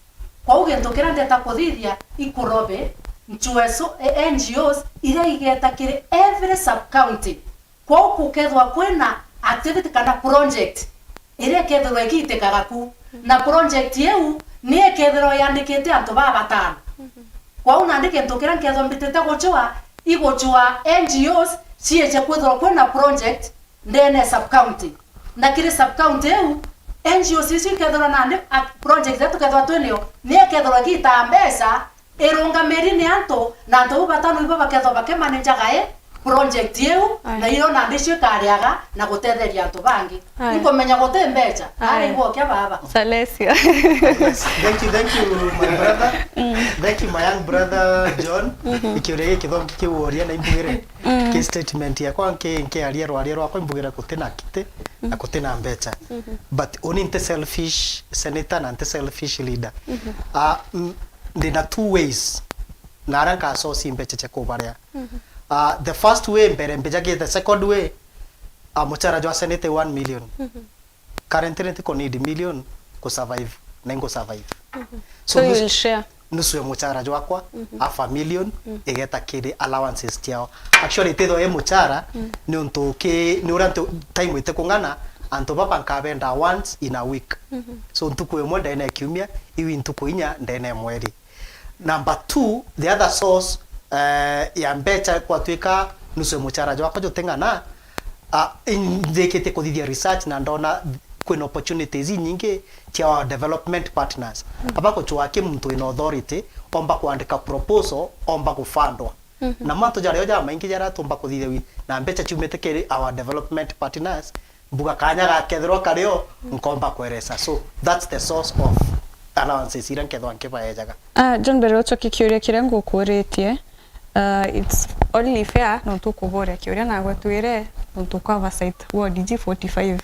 Kwou gintu kiria ndeta kuthithia ikurobe, nchweso, e, N G Os iria igeta kiri every sub-county. Kwou gukethirwa kwina activity kana project iria ikethirwa igitikaga ku. Na project iu ni ikethirwa yandikite antu babatano. Kwou nandi gintu kiria nkethirwa mbitite gucua, igucua N G Os ciije kwithirwa kwina project ndene sub-county. Na kiri sub-county iu, N G Os icio ikethirwa nandi, a, project iria tukethirwa twinio, ni ikethirwa igitaa mbeca, irungamiri ni antu, na antu bau batano ibo bakethirwa bakimanenjaga i project iu, aya, na iro nandi icio ikariaga na gutetheria antu bangi. Aya. Inkumenya guti mbeca, aya, ari igwokia baba. Salesio. Yes. Thank you, thank you, my brother. Thank you, my young brother John. Ikiuria giki thomu kikiworia na imbugire. Ki statement yakwa nki-, nkiaria rwaria rwakwa imbugire guti na kiti na guti na mbeca. But uni nti selfish senator na nti selfish leader. Ah, m-, ndina two ways na aria nka source mbeca cia kubaria. Ah, the first way mbere mbijagite, second way, ah, muchara jwa senator one million. Currently ntiko need million ku survive, na ingu survive. So, so you nus-, will share? Nusu ya muchara jwakwa, half a million, igeta kiri allowances ciao. Actually, itithwa i muchara, ni untu ki, ni uria ntu, time itikung'ana, antu baba nkabenda once in a week. So, ntuku imwe ndene ya kiumia, iu i ntuku inya ndene ya mweri. Number two, the other source, eh, ya mbeca kwatwika nusu ya muchara jwakwa juting'ana, ah, in-, ndikite kuthithia research na ndona kwina opportunities inyingi cia our development partners. Aba gucwaa ki muntu wina authority, omba kwandika proposal, omba gufundwa. Na mantu jario jamaingi jaria tumba kuthithia wi-, na mbeca ciumite kiri our development partners, mbuga kanya gakethirwa kario, nkomba kweresa. So, that's the source of allowances iria nkethwa nkibaejaga. Ah, John, mbere ucokie kiuria kiria ngukuritie, ah, it's only fair nontu ukuburia kiuria nagwe twire nontu kwa oversight ward G forty-five.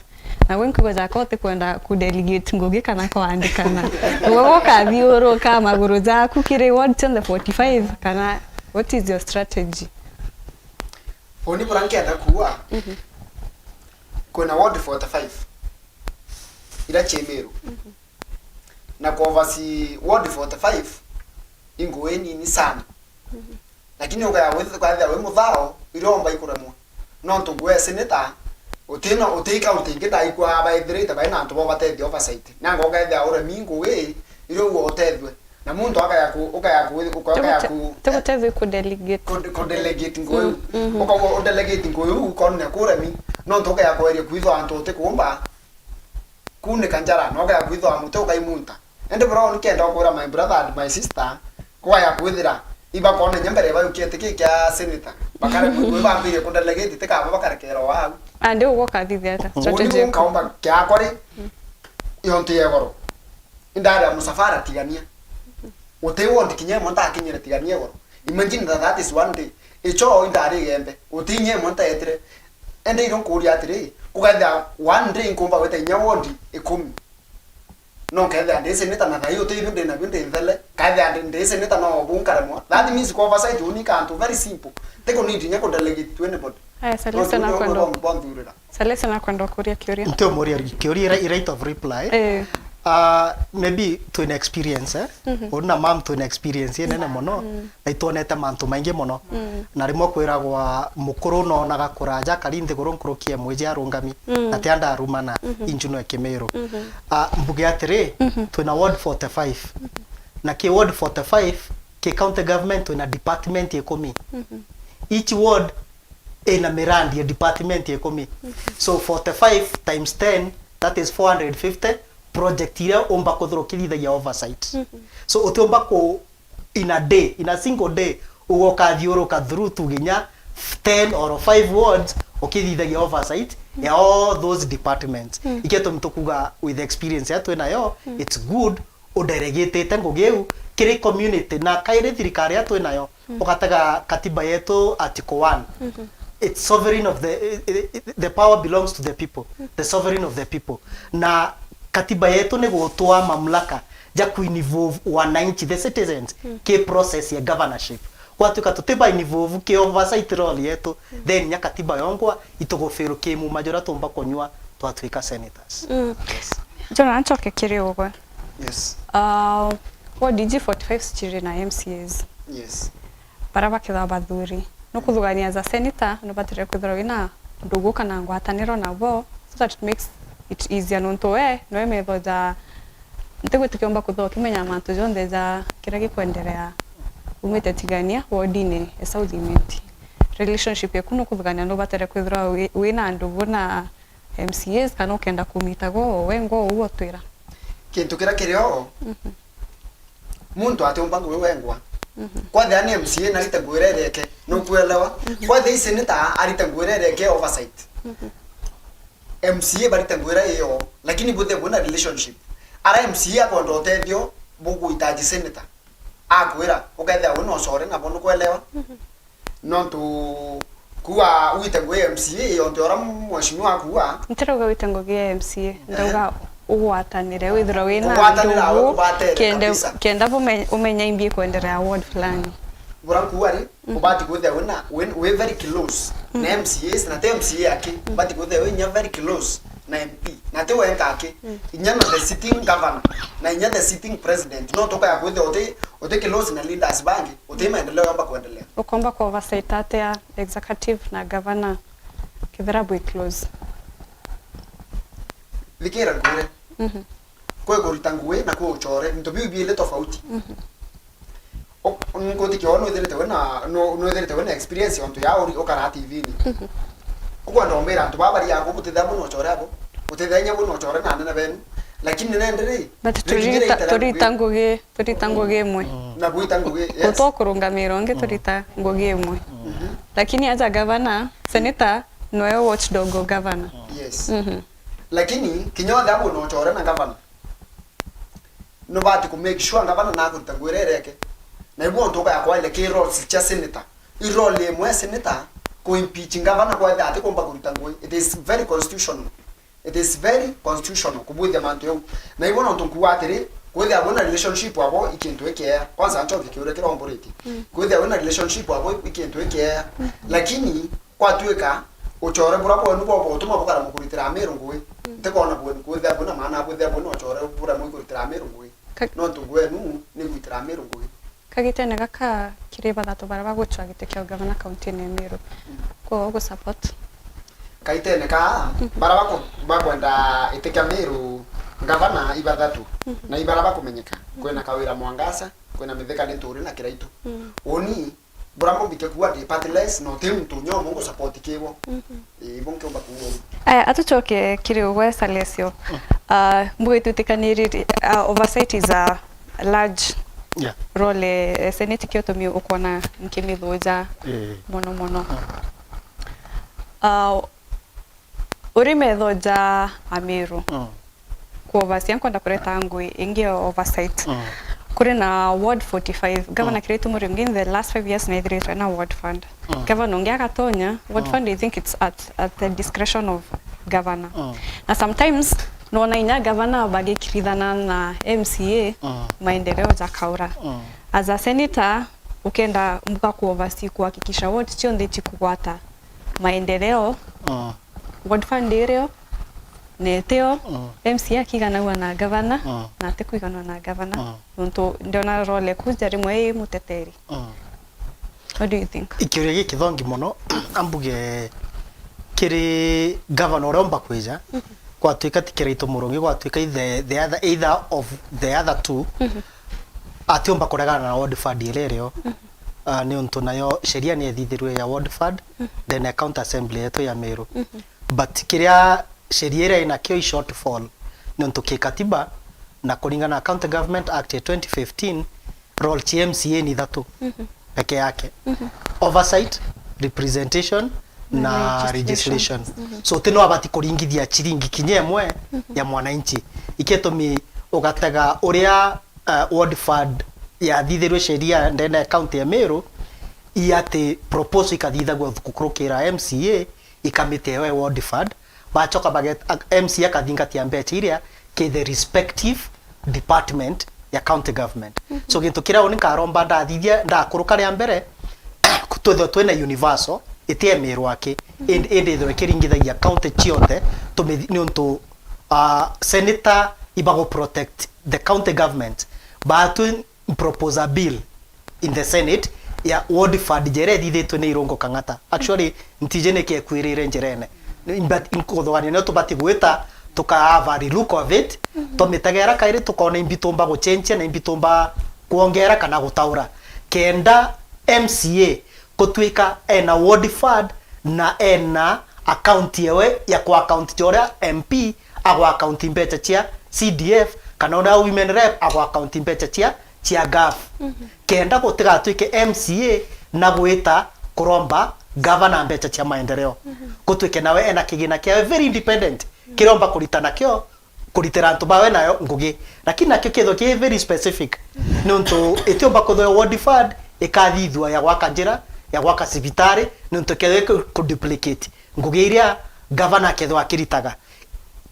Na gwe nkuuga jaka utikwenda ku delegate ngugi kana kwandikana. Gwe gukathiuruka maguru jaku kiri ward cionthe forty-five kana what is your strategy? Uni buria nkenda kuuga, kwina ward forty-five iria cia Meru. Na ku oversee ward forty-five i ngugi inini sana. Lakini ukaya with-, ukethia wi muthao, iria omba ikuremwa. Nontu ngugi ya senator, uti no, uti county ingi ndaikwa baithirite bai na antu bo batethia oversight. Nanga ukethia uremi ngugi, iria ugwe utethue. Na muntu akaya ku, ukaya ku, uka-, ukaya ku, tigutethi ku delegate. Ku, ku delegate ngugi iu. Ukauga u delegate ngugi iu, ukona kuremi. Nontu ukaya kweria kwithwa antu utikumba kunika njara, na ukaya kwithwa muti ukaimunta. Indi bro, nikenda ukwira my brother and my sister, kugaya kwithira ibakona inya mbere bayukia iti ki kia senator, bakaremwa kwi bambirie ku delegate, tikaba bakarekerwa wau. Andi ugwo ukathithia ata? Uni strategy nkaumba kiakwa ri, yontu ya igoro. Indaria musafara tigania. Uti ward kinya imwe ntakinyire tigania igoro. Imagine that, that is one day. Icho indari igembe. Uti inya imwe ntaetire. Ende iro nkuria atiri, kugethia one day nkumba gwita inya ward ikumi. No nkethia ndi senator na thai uti ibio ndi nabio ndi nthele. Kethia ndi, ndi senator no bu nkaremwa. That means ku oversight uni kantu very simple. Tiko need inya ku delegate to anybody. Aya, Salesa nakwenda. Bonthurira. Salesa nakwenda kuria kiuria. Nti umuria kiuria ira, right of reply. Eh. Ah, maybe twina experience, eh? Uni na mam twina experience inene mono. Na itwonete mantu maingi mono. Na rimwe kwiragwa mukuru noonaga kuraja kari nthiguru nkuruki ya mwiji arungami. Na ti andarumana inju no ikimiru. Ah, mbuge atiri, twina ward forty-five. Na ki ward forty-five, ki county government twina department ikumi. Each ward ina mirandi ya department ikumi. So forty-five times ten, that is four hundred fifty project iria umba kwithirwa ukithithagia oversight. So utiumba ku, in a day, in a single day, uga ukathiuruka through to nginya ten or five wards ukithithagia oversight ya all those departments. Ikio tumi tukuga with the experience ya twinayo, it's good udelegatite ngugi iu kiri community, na kairi thirikari ya twinayo, ugatega katiba yetu article one. It's sovereign of the, eh, eh, the power belongs to the people, the sovereign of the people. Na katiba yetu ni gutwaa mamlaka ja kuinvolve wananchi, the citizens, ki process ya governorship. Gwatuika tutiba involve ki oversight role yetu, then nya katiba yongwa itugufiru ki muma juria tumba kunyua twatuika senators. Yes. Jona, ncoke kiri ugwe. Yes. Uh, ward iji forty-five ciri na M C As. Yes. Bara bakethirwa bathuri. Nukuthugania as a senator, nubatire kwithirwa wina ndugu kana ngwataniro nabo, so that it makes it easier, nontu we, nowe metho ja, ntigwitikia umba kwithirwa ukimenya mantu jonthe ja kiria gikwenderea umite Tigania wardini ya South Imenti. Relationship yaku nukuthugania nubatire kwithirwa wi-, wina ndugu na M C As, kana ukenda kumita go wengwa uu otwira. Kintu kiria kirio, muntu atiumba ngugi wengwa. Kwathia ni M C A narite ngugi iria ireke, nukwelewa? Kwathia i senator arite ngugi iria ireke oversight. M C A barite ngugi iria iyo, lakini buthe bwina relationship. Ara M C A akwenda utethio, buguitaji senator. Akwira, ukethia wina ucore nabo, nukwelewa? Nontu kuuga wite ngugi ya M C A, ontu uria mheshimiwa akuuga. Ntirauga wite ngugi ya M C A, ndauga ugwatanire, withirwa wina ugwatanira, ndugu, ubatene kenda, kabisa, kenda bume-, umenya imbi kwenderea ward fulani. Bura nkuuga ri, ubati kwithia wina, wi, wi very close na M C As, na ti M C A aki, ubati kwithia wi inya very close na M P, na ti wenka aki, inya na the sitting governor, na inya the sitting president. No tukaya kwithia uti, uti close na leaders bangi, uti maendeleo yomba kwendelea. Ukomba ku oversight atia executive na governor kethira bwi close? Thikira ngwire. Kwi kurita ngugi na kwi ucore, into biu biili tofauti. U-, nkutikia uu nwithirite wina, nu-, nwithirite wina experience ontu ya uri-, ukaraa T V-ini. Ukwenda umbira antu baa bari aku, butithia bwina ucore abo, butithia inya bwina ucore na anene benu, lakini nende ri, but turita, turita ngugi, turita ngugi imwe. Na gwita ngugi, yes. Guto kurungamira ungi, turita ngugi imwe. Lakini aja governor, senator, noe watchdog o governor. Yes. Lakini kinya othe abo no ucore na governor, nubati ku make sure ngavana nakurita ngugi iria ireke. Na ibu ontu ukaya kwaile ki roles cia senator. I role imwe ya senator ku impeach ngavana kwethia atikumba kurita ngugi. It is very constitutional. It is very constitutional kubwithia mantu jau. Na ibu nontu nkuuga atiri, kwithia bwina relationship abo i kintu ikiea. Kwanza ncoke kiuria kiria umburitie. Kwithia wina relationship abo i kintu ikiea. Lakini kwatuika ucore bura bwenu bwa butuma bukara mukuritira Amiru ngugi. Ntikona bwenu kwithia bwina maana bwithia bwina ucore bura mwikuritira Amiru ngugi. Ka- Nontu bwenu ni gwitira Amiru ngugi. Kagitene gaka kiri bathatu baria bagucwa giti kia ugavana kaunti-ini ya Meru. Kwoguo ugu support? Kagitene ka, baria baku-, bakwenda iti kia Meru ngavana i bathatu. Na i baria bakumenyeka. Kwina Kawira Mwangaza, kwina Mithika Linturi na Kiraitu. Uni, bura mumbikia kuuga ndi partless, na uti muntu unya umwe ngu support kibo. Ii, ibo nkiumba kuuga uu. Aya, atucoke kiri ugwe Salesio. Ah, mbuga itwitikaniriri, ah, oversight is a large role, eh, Senate, kio utumi ukwona nkimithuja mono mono. Ah, uri metho ja Amiru. Kuovasia, nkwenda kureta ngui ingi ya oversight. Kuri na Ward forty-five. Governor Kiraitu Murungi, in the last five years, naithiritwe na Ward Fund. Governor ungi agatonya, Ward Fund, I think it's at, at the discretion of governor. Na sometimes, nona inya governor bagikirithana na M C A, maendeleo jakaura. As a senator, ukenda mbuga ku oversee kuhakikisha ward cionthe chikugwata maendeleo, Ward Fund irio, na itio, M C A akiganagua na gavana, na atikwiganwa na gavana. Nontu ndiona role kuja rimwe i muteteri. What do you think? Ikiuria gikithongi mono, ambuge kiri gavana uria umba kwija, gwatuika ti Kiraitu Murungi, gwatuika i the, the other, either of the other two, atiumba kuregana na Ward Fund iria irio. uh, ni untu nayo sheria ni ethithirwe ya ward fund, ndene ya county assembly yetu ya Meru. But kiria sheria iria inakio i shortfall, ni untu kikatiba na kuringana na County Government Act ya twenty fifteen, role cia M C A ni ithatu peke yake. Oversight, representation na registration. So ti no abati kuringithia chiringi kinya imwe ya mwananchi. Iketumi ugatega uria uh, ward fund yathithirwe sheria ndene ya county ya Meru, i ati proposal ikathithagua kukurukira M C A, ikamite yo ward fund, bachoka baget-, a-, M C A akathingatia mbecha iria ki the respective department ya county government. So gintu kiria uni nkaromba ndathithia ndakuruka ria mbere, twithwe twina universal, iti ya Meru aki, indi, indi ithwe ikiringithagia county cionthe, tumithi-, niuntu uh, senator ibagu protect the county government. Batwi proposal bill in the Senate ya ward fund jere ithithitwe ni Irungu Kang'ata. Actually, ntiji niki ekwirire njirene. But nkuthugaania nio tubati gwita tuka have a relook of it, tumitegera kairi tukona imbi tumba guchenjia na imbi tumba kwongera kana gutaura. Kenda M C A gutwika ena ward fund na ena account yewe ya kwa account ya uria M P agwa account mbecha cia C D F, kana uria women rep agwa account mbecha cia, cia gov. Kenda gutigatwike M C A na gwita kuromba governor mbecha cia maendeleo. Gutwike nawe ena kigina kiawe very independent, kiromba kurita nakio, kuritira antu bawe nayo ngugi. Lakini nakio kethwa ki very specific, niuntu itiumba kwithwa ward fund ikathithua ya gwaka njira, ya gwaka cibitari, niuntu kethwa iku-, ku duplicate ngugi iria governor akethwa akiritaga.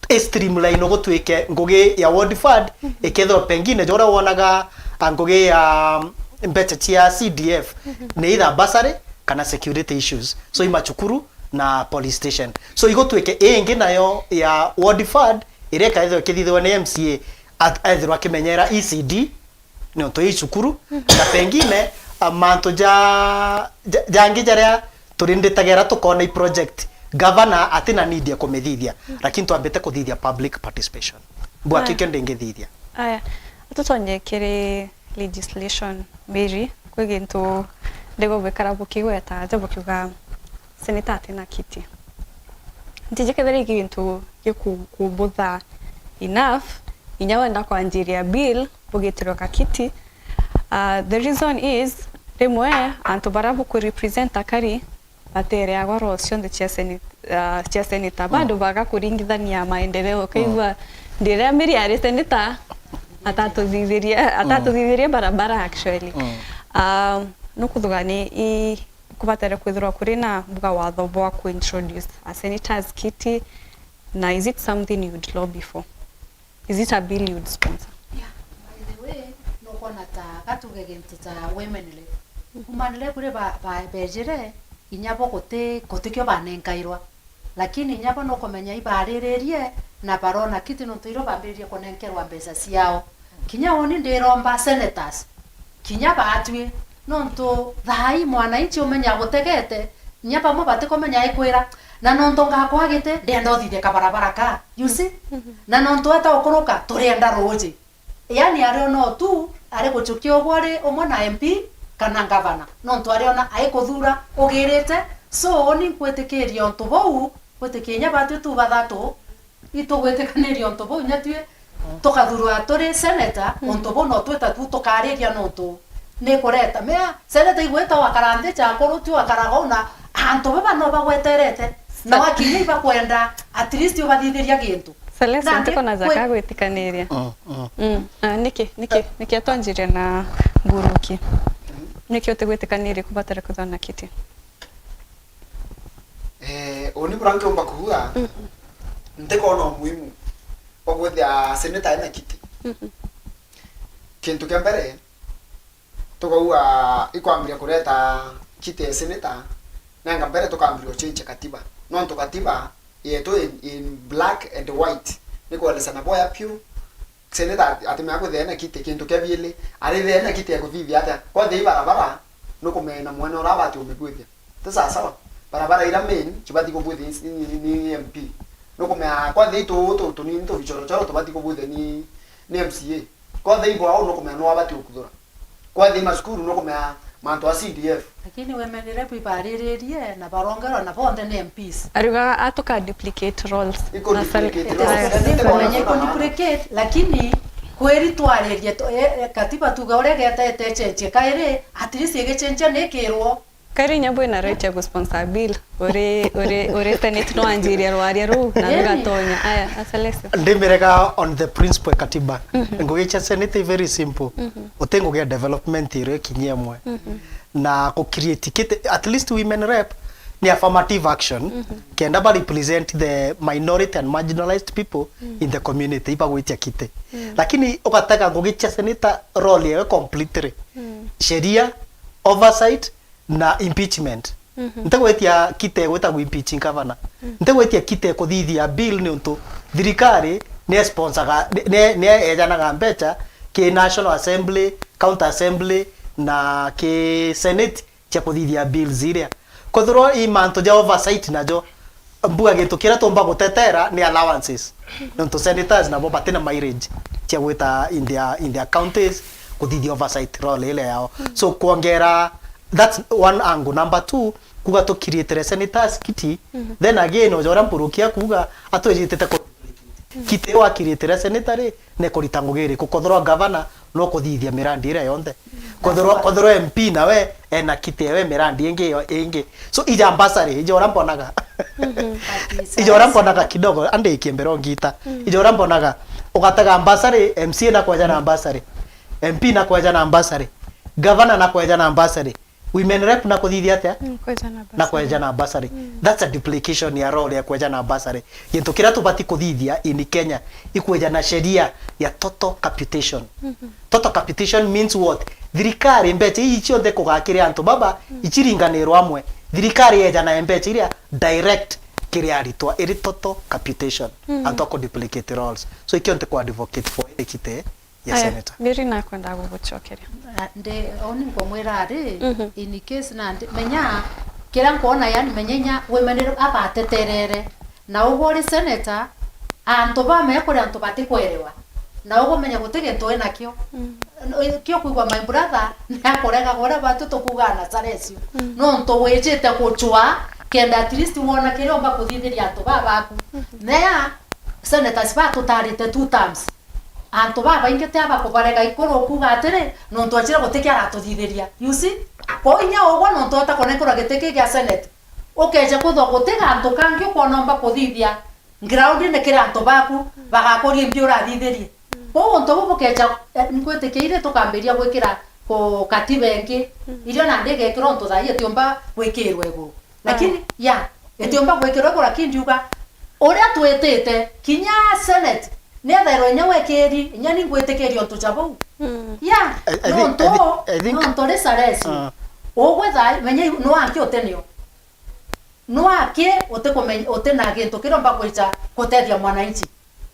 I streamline gutwike ngugi ya ward fund ikethwa pengine jora wonaga, a, ngugi ya, mm, mbecha cia C D F ni either bursary kana security issues. So i macukuru na police station. So igutwike ii ingi nayo ya ward fund iria ikaithirwa ikithithirwa ni M C A, at-, aithirwa akimenyera E C D, niuntu i cukuru, na pengine, a, mantu ja, ja, jangi jaria turinditagera tukona i project governor atina need ya kumithithia, lakini twambite kuthithia public participation. Mbua Aya. kikio ndingithithia. Aya, tutonye kiri legislation bill, kwi gintu ndigwa bwikara bukigweta aja bukiuga senator atina kiti. Ntiji kethira i gintu gikubutha enough, inya wenda kwanjiria bill, bugitirwa kakiti. Uh, the reason is, rimwe antu baria buku represent akari batereagwa role cionthe cia senate, uh, cia senator. Bado baga kuringithania maendeleo. Ukaigua ndiria Mary ari senator, atatuthithirie, atatuthithirie barabara actually. Uh, nukuthugani i kubatare kwithirwa kuri na mbuga watho bwa ku introduce a senator's kiti, na is it something you'd lobby for? Is it a bill you'd sponsor? Yeah, by the way, nukwona ta gatuge gintu ta women rep. Women rep ri ba, ba, bejire, inya bo guti, gutikio banenkairwa. Lakini inya bo nukumenya ibariririe na barona kiti nontu irio bambiririe kunenkerwa mbeca ciao. Kinya uni ndiromba senators, kinya baatwi, nontu thaa ii mwananchi umenya agutegete, inya bamwe batikumenya aikwira, na nontu ngakwa giti, ndienda uthithie kabarabara ka, you see? Na nontu eta ukuruka, turienda ruuji. Yani ariona o tu ari guchukia ugwe ari umwe na M P kana ngavana, nontu ariona aikuthura ugirite. So uni nkwitikiria untu buu, gwitikia inya batwi tu bathatu, itugwitikaniria untu buu, inya twi tukathurwa turi senator, untu buu no twita tu tukariria nontu ni kureta. Mea, senator igwita wakara nthi cha nkuru, ti wakaraga una, antu baba no bagweterete, na wakinya ibakwenda at least ubathithiria gintu. Celeste, nandi ntikona ja kwi- ka gwitikaniria. Mm, mm. Mm. Ah, niki, niki, niki atwanjiria na Mburuki? Niki utigwitikaniria kubatara kwithwa na kiti? Eh, uni bura nkiumba kuuga, ntikona umuhimu wa kwithia seneta ena kiti. Kintu kia mbere, tukauga ikwambiria kureta kiti ya seneta, nenga mbere tukambiria uchenjia katiba. Nontu katiba yetu in, in black and white, ni kuelesana boya piu, seneta ati-, atimea kwithia ena kiti. Kintu kia biili, arithia ena kiti ya kuthithia atia? Kwethia i barabara, nukumea ina mwene uria abati umibwithia. Ti sawasawa. Barabara iria main, chibati kubwithia ni, ni, ni M P. Nukumea kwethia i tuu tu-, tunini tubichorochoro tubati kubwithia ni, ni M C A. Kwethia i bwao, nukumea nu abati gukuthura. Kwethia i macukuru, nukumea Mantu a C D F. Lakini women rep ibariririe na barongerwa na bonthe ni M Ps. Ariuga atuka duplicate roles. Iko duplicate roles. Aya. Iko duplicate, lakini kweri twaririe tu-, e, e, katiba tuga uria getete echenchie kairi, at least igicenchia ni kirwo. Kairi inya bwina right ya gusponsor bill. Uri, uri, uri senate no anjiria rwaria ruu na rugatonya. Aya, asalesio. Ndimirega on the principle katiba. Ngugi cia senate very simple. Uti ngugi ya development irio ikinyia imwe. Na ku create kiti, at least women rep ni affirmative action, kenda ba represent the minority and marginalized people in the community, ibagwitia kiti. Lakini ugatega ngugi cia senator role yawe completely. Sheria, oversight, na impeachment. Ntigwitia kiti gwitagwa impeaching governor. Ntigwitia kiti kuthithia bill niuntu thirikari ni sponsaga, ni, ni, ni ejanaga mbecha ki National Assembly, County Assembly, na ki Senate cia kuthithia bills iria. Kwethirwa i mantu ja oversight najo, mbuga gintu kiria tumba gutetera ni allowances. Nontu senators nabo batina mileage cia gwita in their, in their counties, kuthithia oversight role ile yao. So, kwongera, that's one angle. Number two, kuga tukirietire senators kiti, then again, oja uria mburukia kuga, atwijitite ku-, kiti wakirietire senator ri, nekurita ngugi iriku? Kwethirwa governor no kuthithia mirandi iria yonthe. Kwethirwa, kwethirwa M P nawe ena kiti ewe mirandi ingi yo, ingi. So, ija ambassador, ija uria mbonaga. Ija uria mbonaga kidogo, andikie mbere ongita. Ija uria mbonaga, ugatega ambassador, M C A na kweja na ambassador. M P na kweja na ambassador. Governor na kweja na ambassador. Women rep na kuthithia atia? Mm, kweja na na bursary. Kweja na bursary. Mm. That's a duplication ya role ya kweja na bursary. Gintu kiria tubati kuthithia in Kenya, ikweja na sheria ya total capitation. Mm-hmm. Total capitation means what? Thirikari mbecha ii cionthe kugaa kiri antu baba, mm, ichiringanirwa amwe. Thirikari yeja na mbecha iria direct kiri aritwa, iri total capitation. Mm-hmm. Antu a ku duplicate roles. So, ikio nti ku advocate for, iri kiti ya Aya, senator. Mary, nakwenda gugucokeria. Ah, ndi, uni nkumwira ari, mhm, in case nandi, menya, kiria nkwona, yani, menya inya, women rep abateterere, na ugwe uri senator, antu bamenya kuri antu batikwerewa, na ugwe menya guti gintu winakio. Mm. Kio kwigua my brother, niakurega uria batu tukuugaa na Salesio. Mm. Nontu wijite gucwa, kenda at least wona kiria umba kuthithiria antu baba baku. Mhm. Nea, senators batutarite two terms. Antu babaingi ti abakubarega ikuru kuuga atiri, nontu achire guti kia aratuthithiria. You see? Kwou inya ugwe nontu utakunenkerwa giti kii gia senate, ukeja kwithwa guti gantu kangi ukwona umba kuthithia ground-ini kiri antu baku, bagakuria imbi urathithirie. Kwou untu buu bukeja, eh, nkwitikia iri tukambiria gwikira ku katiba ingi, irio nandi igekirwa untu thaa ii itiumba gwikirwa iguru. Lakini, aya, ya, itiumba gwikirwa iguru, lakini ndiuga, uria twitite, kinya senate, niethairwa inya wekiri, inya ni ngwitikiria untu ja bau. Mm. Ya, I, I think, nontu, I thi-, I think, nontu ri Salesio, ah, ugwe thaa, menya i-, nwaki uti nio. Nwaki utikumenya, uti na gintu kiria umba gwija gutethia mwananchi.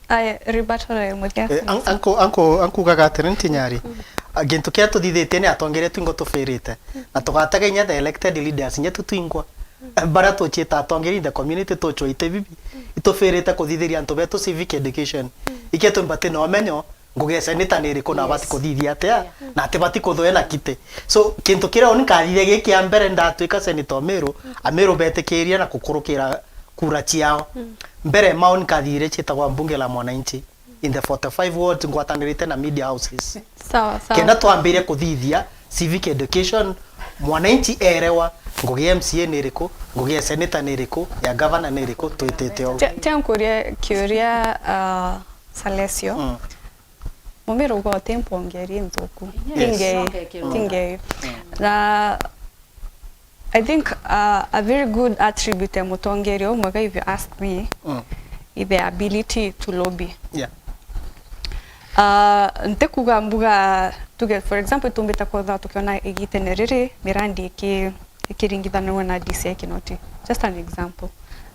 Aya, rebuttal ya muthia. Eh, an-, anku-, anku-, ankugaga atiri, ntinyari. Mm. A, gintu kiria tuthithitie ni atongeria twingo tufirite. Mm. Na tugatega inya the elected leaders, inya tu twingwa. Mm. Eh, baria tuciita atongeria in the community tucwa iti bibi. Mm. Itufirite kuthithiria antu betu civic education. Mm. Ikio tumba ti na umenyo, ngugi ya senator ni iriku na abati, yes, kuthithia atia, yeah, na atibati kuthwe na kiti. So, kintu kiria uni nkathithia giki kia mbere ndatwika senator Amiru, mm, Amiru betikiria na gukurukira kura ciao. Mm. Mbere mao nkathithire ciitagwa mbunge la mwananchi. In the forty-five wards ngwatanirite na media houses. Sawa, sawa. Kenda twambire kuthithia civic education, mwananchi erewa ngugi ya M C A ni iriku, ngugi ya senator ni iriku, ya governor ni iriku, twitite o. Te-, te nkurie kiuria, uh, Salesio. Mm. Mumiru ugwe uti mpongeri nthuku. Yes. Tingei, no, okay, okay, tingei. Mm. Na I think, uh, a very good attribute ya mutongeria umwega, if you ask me, mm, is the ability to lobby. Yeah. Uh, ntikuga mbuga, tuge, for example, itumbite kwethirwa tukiona igitene riri mirandi iki-, ikiringithanirwa na D C I Kinoti. Just an example.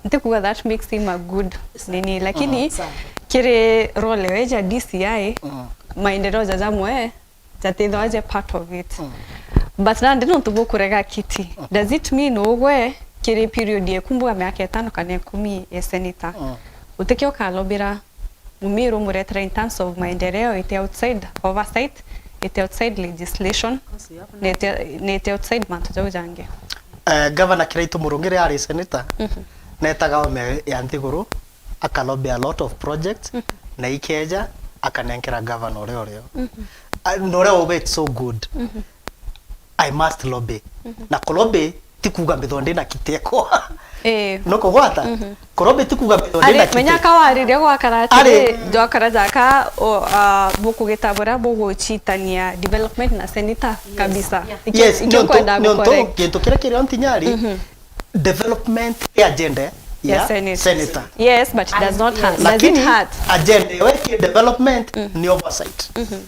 Ntikuga that makes him a good nini, lakini, mhm, kiri role ewe ja D C I, mhm, maendeleo ja jamwe jatithagwa je part of it. Mm. But nandi nontu bukurega kiti, mm, does it mean ugwe kiri period yeku mbuga miaka itano kana ikumi ya senator, mm, utikio ukalobira Mumiru umuretera in terms of maendeleo iti outside oversight, ite outside legislation, na ite, na ite outside mantu jau jangi. Eh, Governor Kiraitu Murungi riria ari senator, mhm, netaga ome ya nthiguru, aka lobby a lot of projects, mhm, na ikeja, akanenkera governor uria urio. Mhm. Ah, na uria uga it's so good. Mhm. I must lobby. Mhm. Na ku lobby ti kuuga mbithwa ndina kiti ekwa. Eh. No kugwata? Mhm. Ku lobby ti kuuga mbithwa ndina kiti. Ari, menya ka waririe gwakara atiri, ari, jwakara jaka, o, ah, bukugita buria bugucitania development na senator. Yes. Kabisa. Yeah. Ikio, yes, ikio nkwenda gu correct. Nontu gintu kiria kiri on tinyari, mhm, development i agenda ya, ya senator. Senator. Yes, but it does not hurt. Does it hurt? Lakini agenda yo ya development, mhm, ni oversight. Mhm.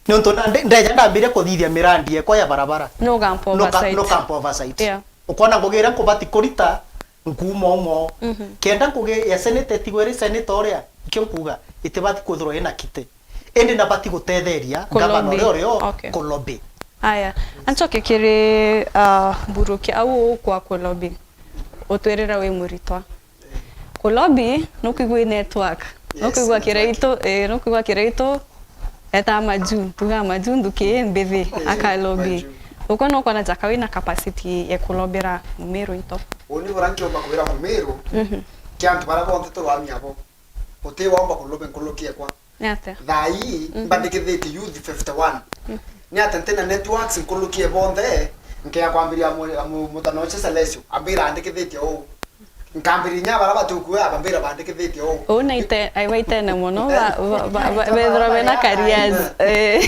Niuntu na ndi-, ndeja ndambiria kuthithia mirandi yekwa ya barabara. No camp oversight. No ca-, no camp oversight. Yeah. Ukwona ngugi iria nkubati kurita, nkuuma umo. Mhm. Kenda ngugi ya senator itigwe iri senator uria, ikio nkuuga, itibati kwithirwa ina kiti. Indi nabati gutetheria gavana uria urio, okay, ku lobby. Aya, ancoke kiri, ah, Mburuki au kwa ku lobby. Utwirira wi muritwa. Ku lobby, nukwigua i network. Yes, nukwigua network. Kiraitu, eh, nukwigua Kiraitu, eta maju, tuga maju, nthuki mbithi, eh, aka lobby. Maju. Uko nukwona jaka wina capacity ya kulobera Mumiru into? Uni bura nkiomba kwira Mumiru, mhm, kia antu bara bonthe turwamia bo. Uti waomba ku lobby nkuruki ekwa. Ni atia? Thaa ii, mhm, mbandikithitie youth fifty one. Mhm. Ni atia ntina networks nkurukie bonthe, nkea kwambiria mu-, mu-, mutano ucio Celestio, ambira andikithitie uu. Nkambiriria inya bara batukuya, bambira bandikithitie uu. Uu na ite-, ai, wa itene mono, ba-, ba-, ba-, ba-, bethirwa bena careers. Eh.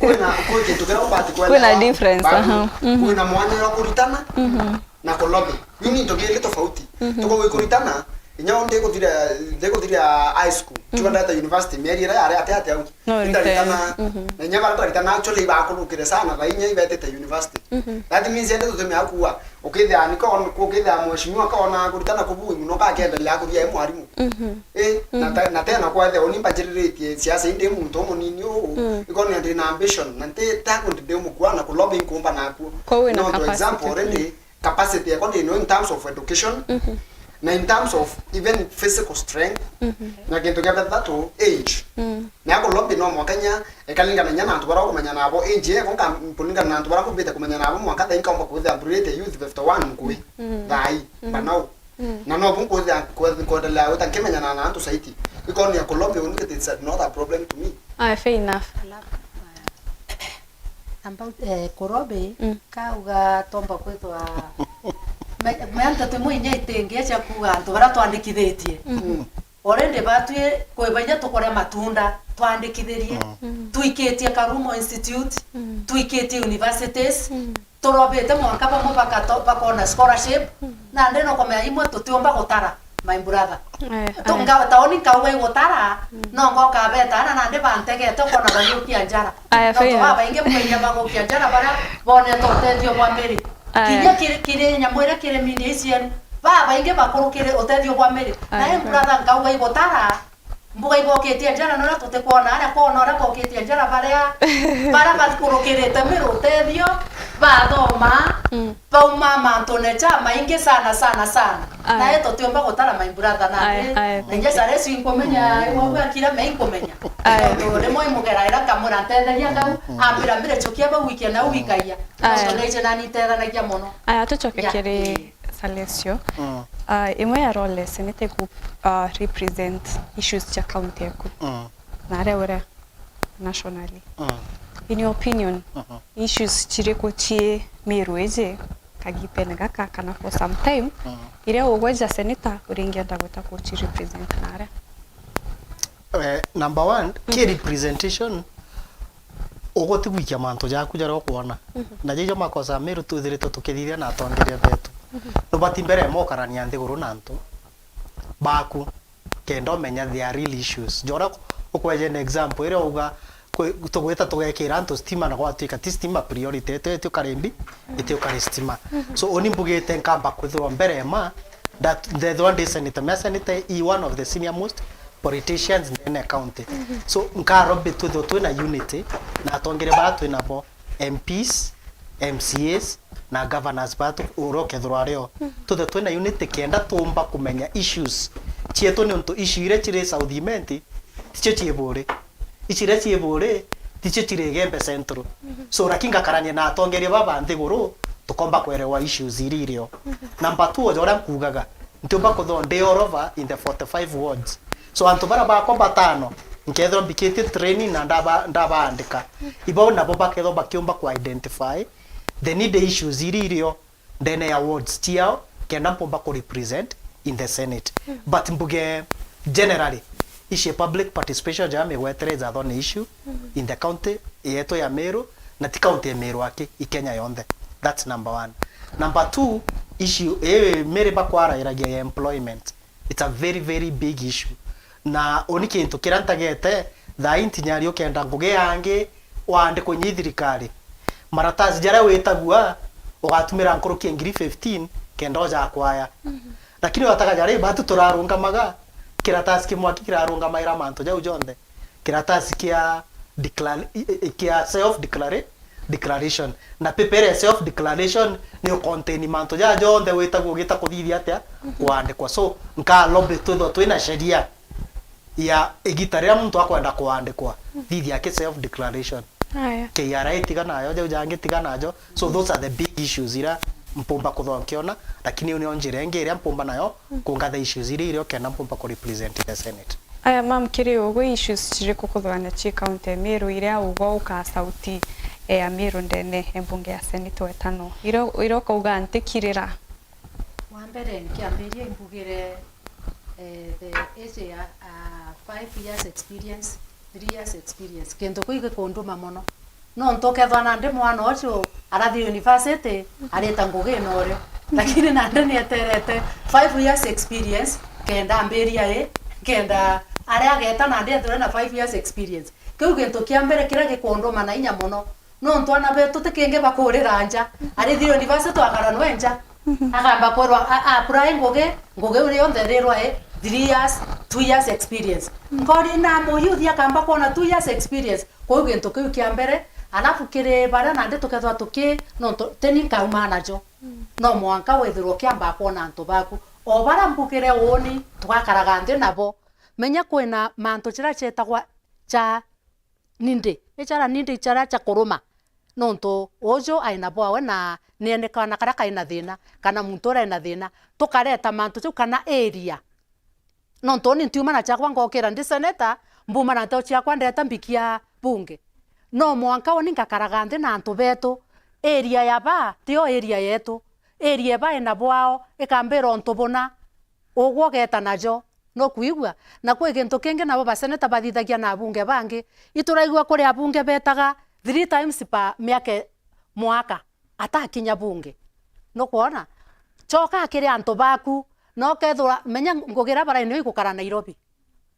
Kwina, kwi kintu kiria ubati kwenda. Kwina difference, aha. Mhm. Kwina mwanya wa kuritana, mhm, na ku lobby. Biu ni into biiri tofauti. Mhm. Tuko gwikuritana, inya u ndikuthiria, ndikuthiria high school, mhm, kiuga ndeta university, mieri iria yari ati ati au. No, nitaritana, mhm, na inya bara twaritana, actually, ibakurukire sana, thaa inya ibetite university. Mhm. That means, ende tutumia kuwa, ukithia ni ko, ukithia mheshimiwa kaona kuritana kubui muno, kakenderea kuthia e mwarimu. Mhm. Eh, na, mhm, te-, na tena kwethia uni mbanjiriritie siasa indi muntu umunini uu, mm, ikoni ndi na ambition, na nti, taku ndi mukua na ku lobby nkumba nakuo. Kwa wina capacity. No, for example, already, mm, capacity yakwa ndino in terms of education, mhm, na in terms of even physical strength, mhm, na kintu kia gathatu, age. Mm. Na ya ku lobby no mwanka inya ikaringana inya na antu bara ukumenya nabo, age yako nka-, kuringana na antu bara nkumbite kumenya nabo, mwanka thaa inkaumba kwithia mbirite youth fifty one nkui, mm, thaa ii, mm, banau. Mm. Na no bu nkwithia kwe-, kwendelea gwita nkimenyana na antu saiti. Ikoni ya ku lobby uni, it is not a problem to me. Aya, fair enough. Alafu, eh, about, eh, ku lobby, mm, kauga tomba kwithwa me, me antu tumwe inya itingi cia kuuga antu bara twandikithitie. Mm. Already batwi kwi bainya tukore matunda twandikithirie. Mm. Mm. Twikitie Karumo Institute, mm, twikitie universities, mm, turobite mwanka bamwe bakato-, bakona scholarship, mm, nandi no kumenya imwe tutiumba gutara, my brother. Eh, tu-, eh, nga-, taoni nkauga igutara, mm, no ngoka betana nandi bantegete ukona bagiukia njara. Aya, nontu fair enough. Babaingi bwenya bagukia njara baria bonete utethio bwa miri. Aya. Kinya kiri, kiri nyamu iria kiri media icienu, babaingi bakurukire utethio bwa miri. Aya, nae fair. Brother nkauga igutara, mbuga ibokitie njara, noria tutikwona aria kwona uria bokitie njara baria, baria bakurukirite miri utethio, bathoma, mm, bauma mantune ja maingi sana, sana, sana. Aya. Nae tutiumba gutara, my brother, nandi. Aya, aya, na inya thank you. Sara icio inkumenya, mm, imwe bwa kira me inkumenya. Aya. Tondu rimwe imugeraira nkamwira, "Ntetheria ngau," mm, ambira, "Mbire chukia bau wikia nau wikagia." Aya. Tondu naije nani ntethanagia mono. Aya, tucoke, yeah, kiri, eh, Salesio. Mm. Ah, imwe ya role senete ku, ah, represent issues cia county yaku. Mm. Na aria uria nationally. Mm. In your opinion, mhm, issues chiriku chie Meru iji kagitene gaka kana for some time, mm, iria ugweja senator uringienda gwita kuchi represent na aria? Eh, number one, mhm, ki representation, uguti gwikia mantu jaku jaria ukwona. Mhm. Na jaija makosa Meru twithiritwe tukithithia na atongeria betu. Mhm. Nubati mbere mokarania nthiguru na antu baku. Kenda umenya their real issues. Jora ukweje an example, iria uga kwi-, tugwita tugekira antu stima na gwatuika ti stima priority, iti, iti ukari mbi, iti ukari stima. Mhm. So, uni mbugite nkamba kwithirwa mbere ma, that, ndethirwa ndi senator, me senator i one of the senior most politicians ndene county. Mhm. So, nkaro bi twithirwa twina unity, na atongeria bara twina bo, M Ps, M C As, na governors bara tu-, uria ukethirwa ari o. Mm. Tuthe twina unity kenda tuumba kumenya issues cietu, niuntu issue iria ciri South Imenti, ticio cii Buuri. Issue iria cii Buuri, ticio ciri Igembe Central. So, lakini ngakarania na atongeria baba nthiguru, tukomba kwerewa issues iria irio. Number two, oja uria nkugaga, ntiumba kuthoo ndi all over in the forty-five wards. So, antu baria bakwa batano, nkethirwa mbikitie training na ndaba-, ndabaandika. Ibo nabo bakethirwa bakiumba ku identify the need issues iria irio ndene ya wards ciao, kenda mpumba ku represent in the Senate. But mbuge generally, ici public participation ja migwetere is a thorny issue in the county yetu ya Meru, na ti county ya Meru aki, i Kenya yonthe. That's number one. Number two, issue ii Mary bakwarairagia ya employment. It's a very, very big issue. Na uni kintu kiria ntagete, thaa ii ntinyari ukenda ngugi yangi waandikwa inya i thirikari. Maratasi jaria witagua, ugatumira nkuruki ya ngiri fifteen kenda ujakwaya. Lakini wataga jari, batu turarungamaga, kiratasi kimwe aki kirarungamaira mantu jau jonthe. Kiratasi kia declare-, i-, i-, kia self declare-, declaration. Na paper ya self declaration ni u contain mantu ja jonthe witagwo ugita kuthithia atia, kuandikwa. So, nka lobby twithwa twina sheria ya igita riria muntu akwenda kuandikwa, thithia ki self declaration. Aya. K R A tiga nayo, jau jangi tiga najo. So those are the big issues ira mpumba kuthwa nkiona, lakini iu nio njira ingi iria mpumba nayo kungatha issues iria irio kenda mpumba ku represent the Senate. Aya, mam, kiri ugwe issues ciriku kuthugania ci county ya Meru iria ugwe ukasauti, eh, Ameru ndene e mbunge ya Senate wetano? Iria, iria ukauga ntikirira. Wa mbere, nkiambiria imbugire, eh, the age ya, ah, five years experience, three years experience. Kintu kiu gikunduma mono. Nontu ukethwa nandi mwana ucio arathi university, arita ngugi norio. Lakini nandi nieterete five years experience, kenda ambiria i, kenda aria ageta nandi ethirwe na five years experience. Kiu gintu kia mbere kiria gikunduma na inya mono. Nontu ana betu ti kingi bakurira nja. Arithi university twakaranwe nja. Akamba kwirwa a, a apply ngugi, ngugi iu yonthe irirwa i three years, two years experience. Nkori na muyuthi akamba kwona two years experience. Kwou gintu kiu kia mbere, alafu kiri baria nandi tukethwa tuki, nontu teni nkauma najo. No mwanka withirwe ukiamba kwona antu baku. O baria mbugire uuni, twakaraga nthi nabo. Menya kwina mantu jiria cietagwa ja nindi, icara nindi icara cia kuruma. Nontu uju aina bwawe na niene kana karia kaina thina, kana muntu uria ena thina, tukareta mantu jau kana area. Nontu uni ntiuma na ciakwa ngokira ndi seneta, mbuma na nteo ciakwa ndeta mbikia bunge. No mwanka uni ngakaraga nthi na antu betu, area ya ba, tio area yetu, area ba ina bwao, ikambira untu buna, ugwe ugeta najo. Nukwigua? Na kwi gintu kingi nabo baseneta bathithagia na abunge bangi. Ituraigua kuri abunge betaga three times per miaka, mwaka, atakinya bunge. Nukwona? Coka kiri antu baku, na ukethirwa, menya ngugi iria barainio igukara Nairobi.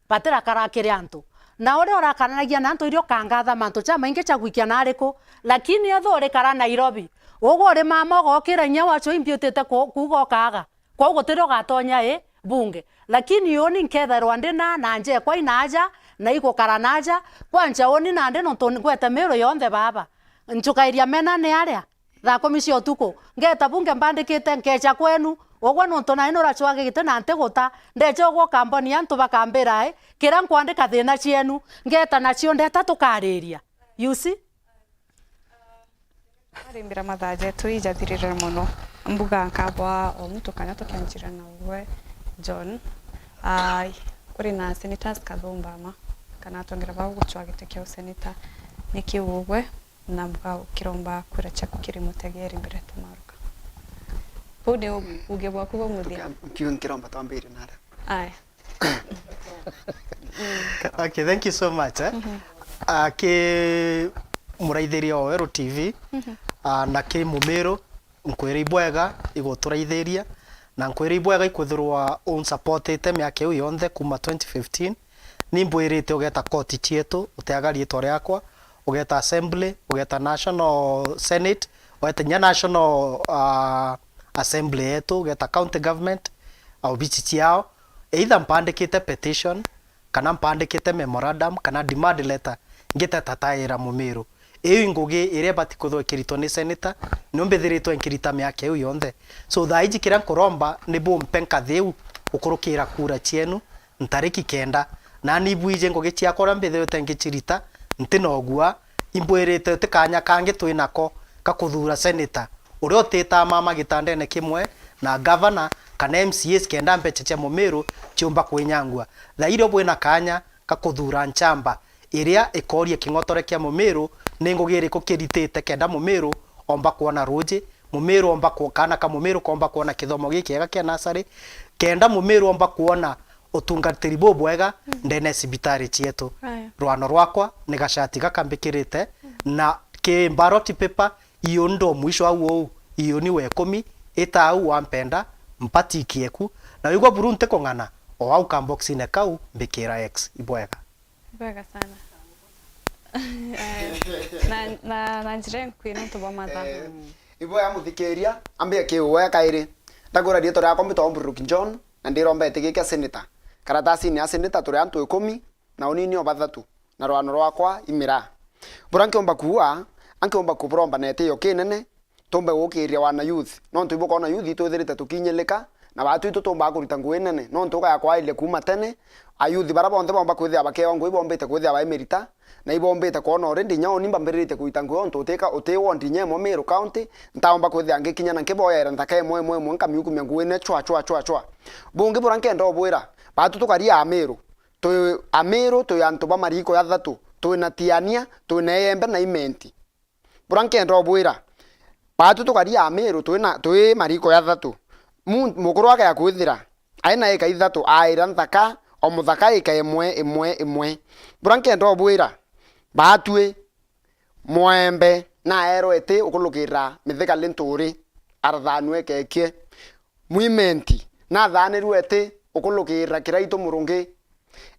Batirakara kiri antu. Na uria urakaranagia na antu irio ukangatha mantu jamaingi ja gwikia na ariku, lakini ethwa urikara Nairobi, ugwe uri mama ugokira inya wacio imbiutite ku-, kuuga ukaaga. Kwou gutiri ugatonya i bunge. Lakini uni nkethairwa ndi na, na njekwa inaja, na igukara naja, kwanja uni nandi nontu ngwete Meru yonthe baba. Njukairia mena ni aria, thaa kumi cia utuku. Ngeta bunge mbandikite, nkeja kwenu, ugwe nontu nai nuracwagigite na ntiguta, ndeja ugwe ukamboni antu bakambira i, kiria nkwandika thina cienu, ngeta nacio ndeta tukariria. You see? Arimbira mathaa jetu ijathirire mono. Mbuga nkabwa o muntu kanya tukianjira na ugwe John. Ai, kuri na senators kathumba ma, kana atongera bau gucwa giti kia useneta. Niki ugwe, na mbuga ukiromba kura ciaku kiri mutegeri mbere tumaruka. Bau ni uge bwaku bwa muthia. Nkiu nkiromba twambire nara. Aya. Okay, thank you so much, eh. Ah, ki muraithiria o Weru T V, ah, na ki Mumiru, nkwira ibwega iguturaithiria, na nkwira ibwega ikwithirwa unsupportite miaka iu yonthe kuma twenty fifteen. Ni mbwirite ugeta koti cietu, uteaga riitwa riakwa, ugeta assembly, ugeta national senate, ugeta nya national, ah, assembly yetu, ugeta county government, ah, obici ciao, either mpandikite petition, kana mpandikite memorandum, kana demand letter, ngiteta taira Mumiru. Iu i ngugi iria ibati kwithirwa ikiritwa ni senator, niu mbithiritwe nkirita miaka iu yonthe. So, thaa iji kiria nkuromba ni bumpe nkathi iu gukurukira kura cienu, ntariki kenda. Nani ibwiji ngugi ciakwa uria mbithirite ngicirita, nti na ugua, imbwirite ti kaanya kangi twi nako ka kuthuura senator uria utitaa mama gitandene kimwe na gavana kana M C As kenda mbeca cia Mumiru ciumba kwinyangua. Thaa irio bwina kaanya ka kuthuura nchamba iria ikooria king'otore kia Mumiru ni ngugi iriku kiritite kenda Mumiru omba kwona ruuji, Mumiru omba kwo-, kaana ka Mumiru koomba kwona kithomo gikiega kia nasari, kenda Mumiru omba kwona utungatiri bubwega ndene ya cibitari cietu. Aya. Rwano rwakwa ni gacati gaka mbikirite, na ki ballot paper, iu ndo mwisho au ou, iu ni wa ikumi, ita au wampenda, mpatikie ku, na wigua buru ntikung'ana, o au kamboxine kau mbikira X. Ibwega. Bwega sana. Aya. Na, na, na njira inkui nontu bwa mathaa. Eh, ibwega muthikiria, ambia kiuwe kairi. Ndagura riitwa riakwa mbitwa Omburuki John, na ndiromba giti giki kia senator. Karatasini ya senator turi antu ikumi, na unini o bathatu, na rwano rwakwa i miraa. Buria nkiumba kuuga, ankiumba kuburomba na gitio kinene, tumbe gukiria wana youth, nontu ibukwona youth itwithirite tukinyilika, na baatu itu tumbaa kurita ngugi nene, nontu ukaya kwairia kuuma tene, a youth baria bonthe boomba kwithira bakeewa ngugi bombite kwithira baimirita, na ibombite kwona already inya uni mbambiriritie kurita ngugi, ontu utika, uti ward inya imwe Meru County, ntaomba kwithira ngikinya na nkiboyera nthaka imwe imwe imwe, nkamiukumia ngugi ne chwa, chwa, chwa, chwa. Bungi buria nkenda ubwira, baatu tukari a Meru, twi a Meru, twi antu ba mariko jathatu, twina Tiania, twina Iembe na Imenti. Buria nkenda ubwira, baatu tukari a Meru twina, twi mariko jathatu. Mu-, mukuru akea kwithira aina ika ithatu, aira nthaka, o muthaka ika imwe, imwe, imwe. Buria nkenda ubwira, baatwi, Mwembe naerwe iti ukulukira Mithika Linturi, arathanue kekie. Mwimenti nathanirue iti ukulukira Kiraitu Murungi.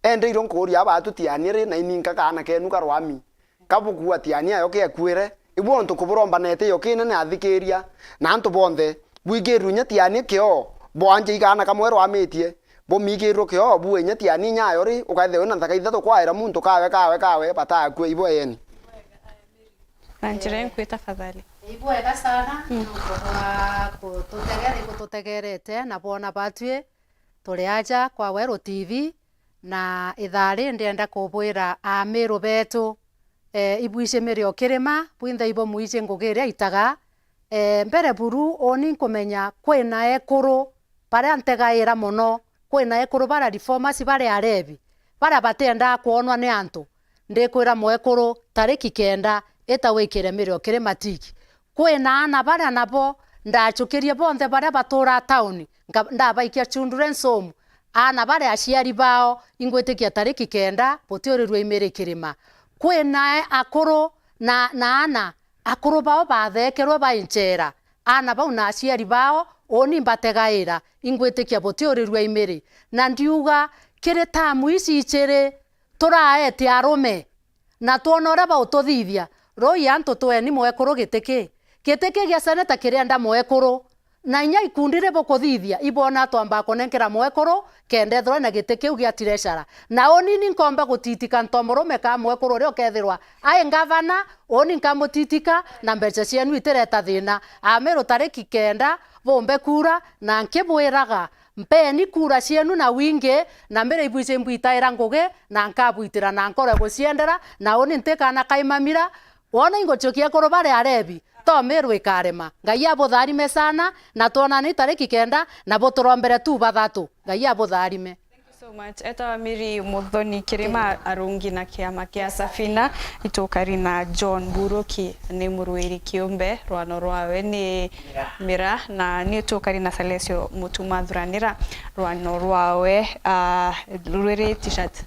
Endeirwe nkuuria, abaatu Tiania ri, na ininka kaana kenu karwami? Kabukua Tiania yo kiakuire? Ibu ontu kuburomba na gitio kinene athikiria, na antu bonthe bwigirue inya Tiania kio, bwanje i kaana kamwe rwamitie, bumigirwe kio, bue inya Tiania inyayo ri, ukaithirwa wina nthaka ithatu kwaira muntu kawe, kawe, kawe, batakue, ibweyeni. Na njira inkui tafadhali. Ibwega sana, nontu bwa kututegera, igututegerete na bwona batwi turi aja kwa Weru T V, na ithaa ri ndienda kubwira Amiru betu, e, ibwiji Miri o kirima, bwinthe ibo mwiji ngugi iria itaga. E, mbere buru uni nkumenya kwina ekuru baria ntegaira mono, kwina ekuru baria reformers, baria arebi, baria batiendaa kwonwa ni antu. Ndikwira mwekuru, tariki kenda, ita wikire Miri o kirima tiki. Kwina aana baria nabo ndachukirie bonthe baria baturaa tauni, nka-, ndabaikia children's home. Aana baria aciari bao ingwitikia tariki kenda butiurirua i Miri kirima. Kwina e-, akuru na, na aana akuru bao bathekerwe bai nchera. Aana bau na aciari bao, uni mbategaira, ingwitikia butiurirua i Miri. Na ndiuga, kiri tamu ici iciri, turaete arume, na twona uria baututhithia. Rui antu tweni mwekuru giti ki. Giti ki gia seneta kirienda mwekuru. Na inya ikundi ri bukuthithia, ibona twamba kunenkera mwekuru, kenda ethirwa na giti kiu gia tireshara. Na unini nkomba gutitika nto murume ka mwekuru uria ukethirwa ai ngavana, uni nkamutitika, na mbeca cienu itireta thina. Amiru tariki kenda, bumbe kura, na nkibwiraga, mpeni kura cienu na wingi, na mbire ibwiji mbwitaira ngugi, na nkabwitira na nkoro ya guciendera, na uni ntikana kaimamira, Wona inguchukia ekuru baria arebi, to Meru ikarema. Ngai abutharime sana, na twonane tariki kenda, na buturombere tu bathatu. Ngai abutharime. Thank you so much. Etawa Mary Muthoni Kirima, arungi na kiama kia Safina. Itukari na John Buruki, ni murwiri kiumbe, rwano rwawe ni Mira, na ni tukari na Salesio Mutuma Thuranira, rwano rwawe, ah, rwiri t-shirt.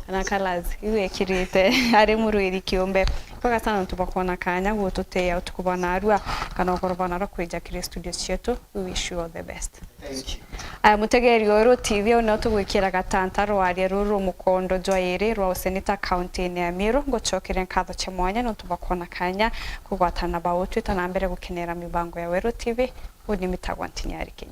Na colors iu ekirite ari murwiri kiumbe. Ibwega sana nontu bwa kwona kanya gututeea utuku bwa narua, kana ukoro bwa narua kwija kiri studio cietu. We wish you all the best. Thank you. Aya, mutegeri wa Weru T V, au nio tugwikira gatanta rwaria ruru mukondo jwa iri rwa useneta kaunti-ini ya Meru. Ngucokeria nkatho cia mwanya nontu bwa kwona kanya kugwatana ba utwita na mbere gukenera mibango ya Weru T V. Uni mitagwa Ntini Ari Kenya.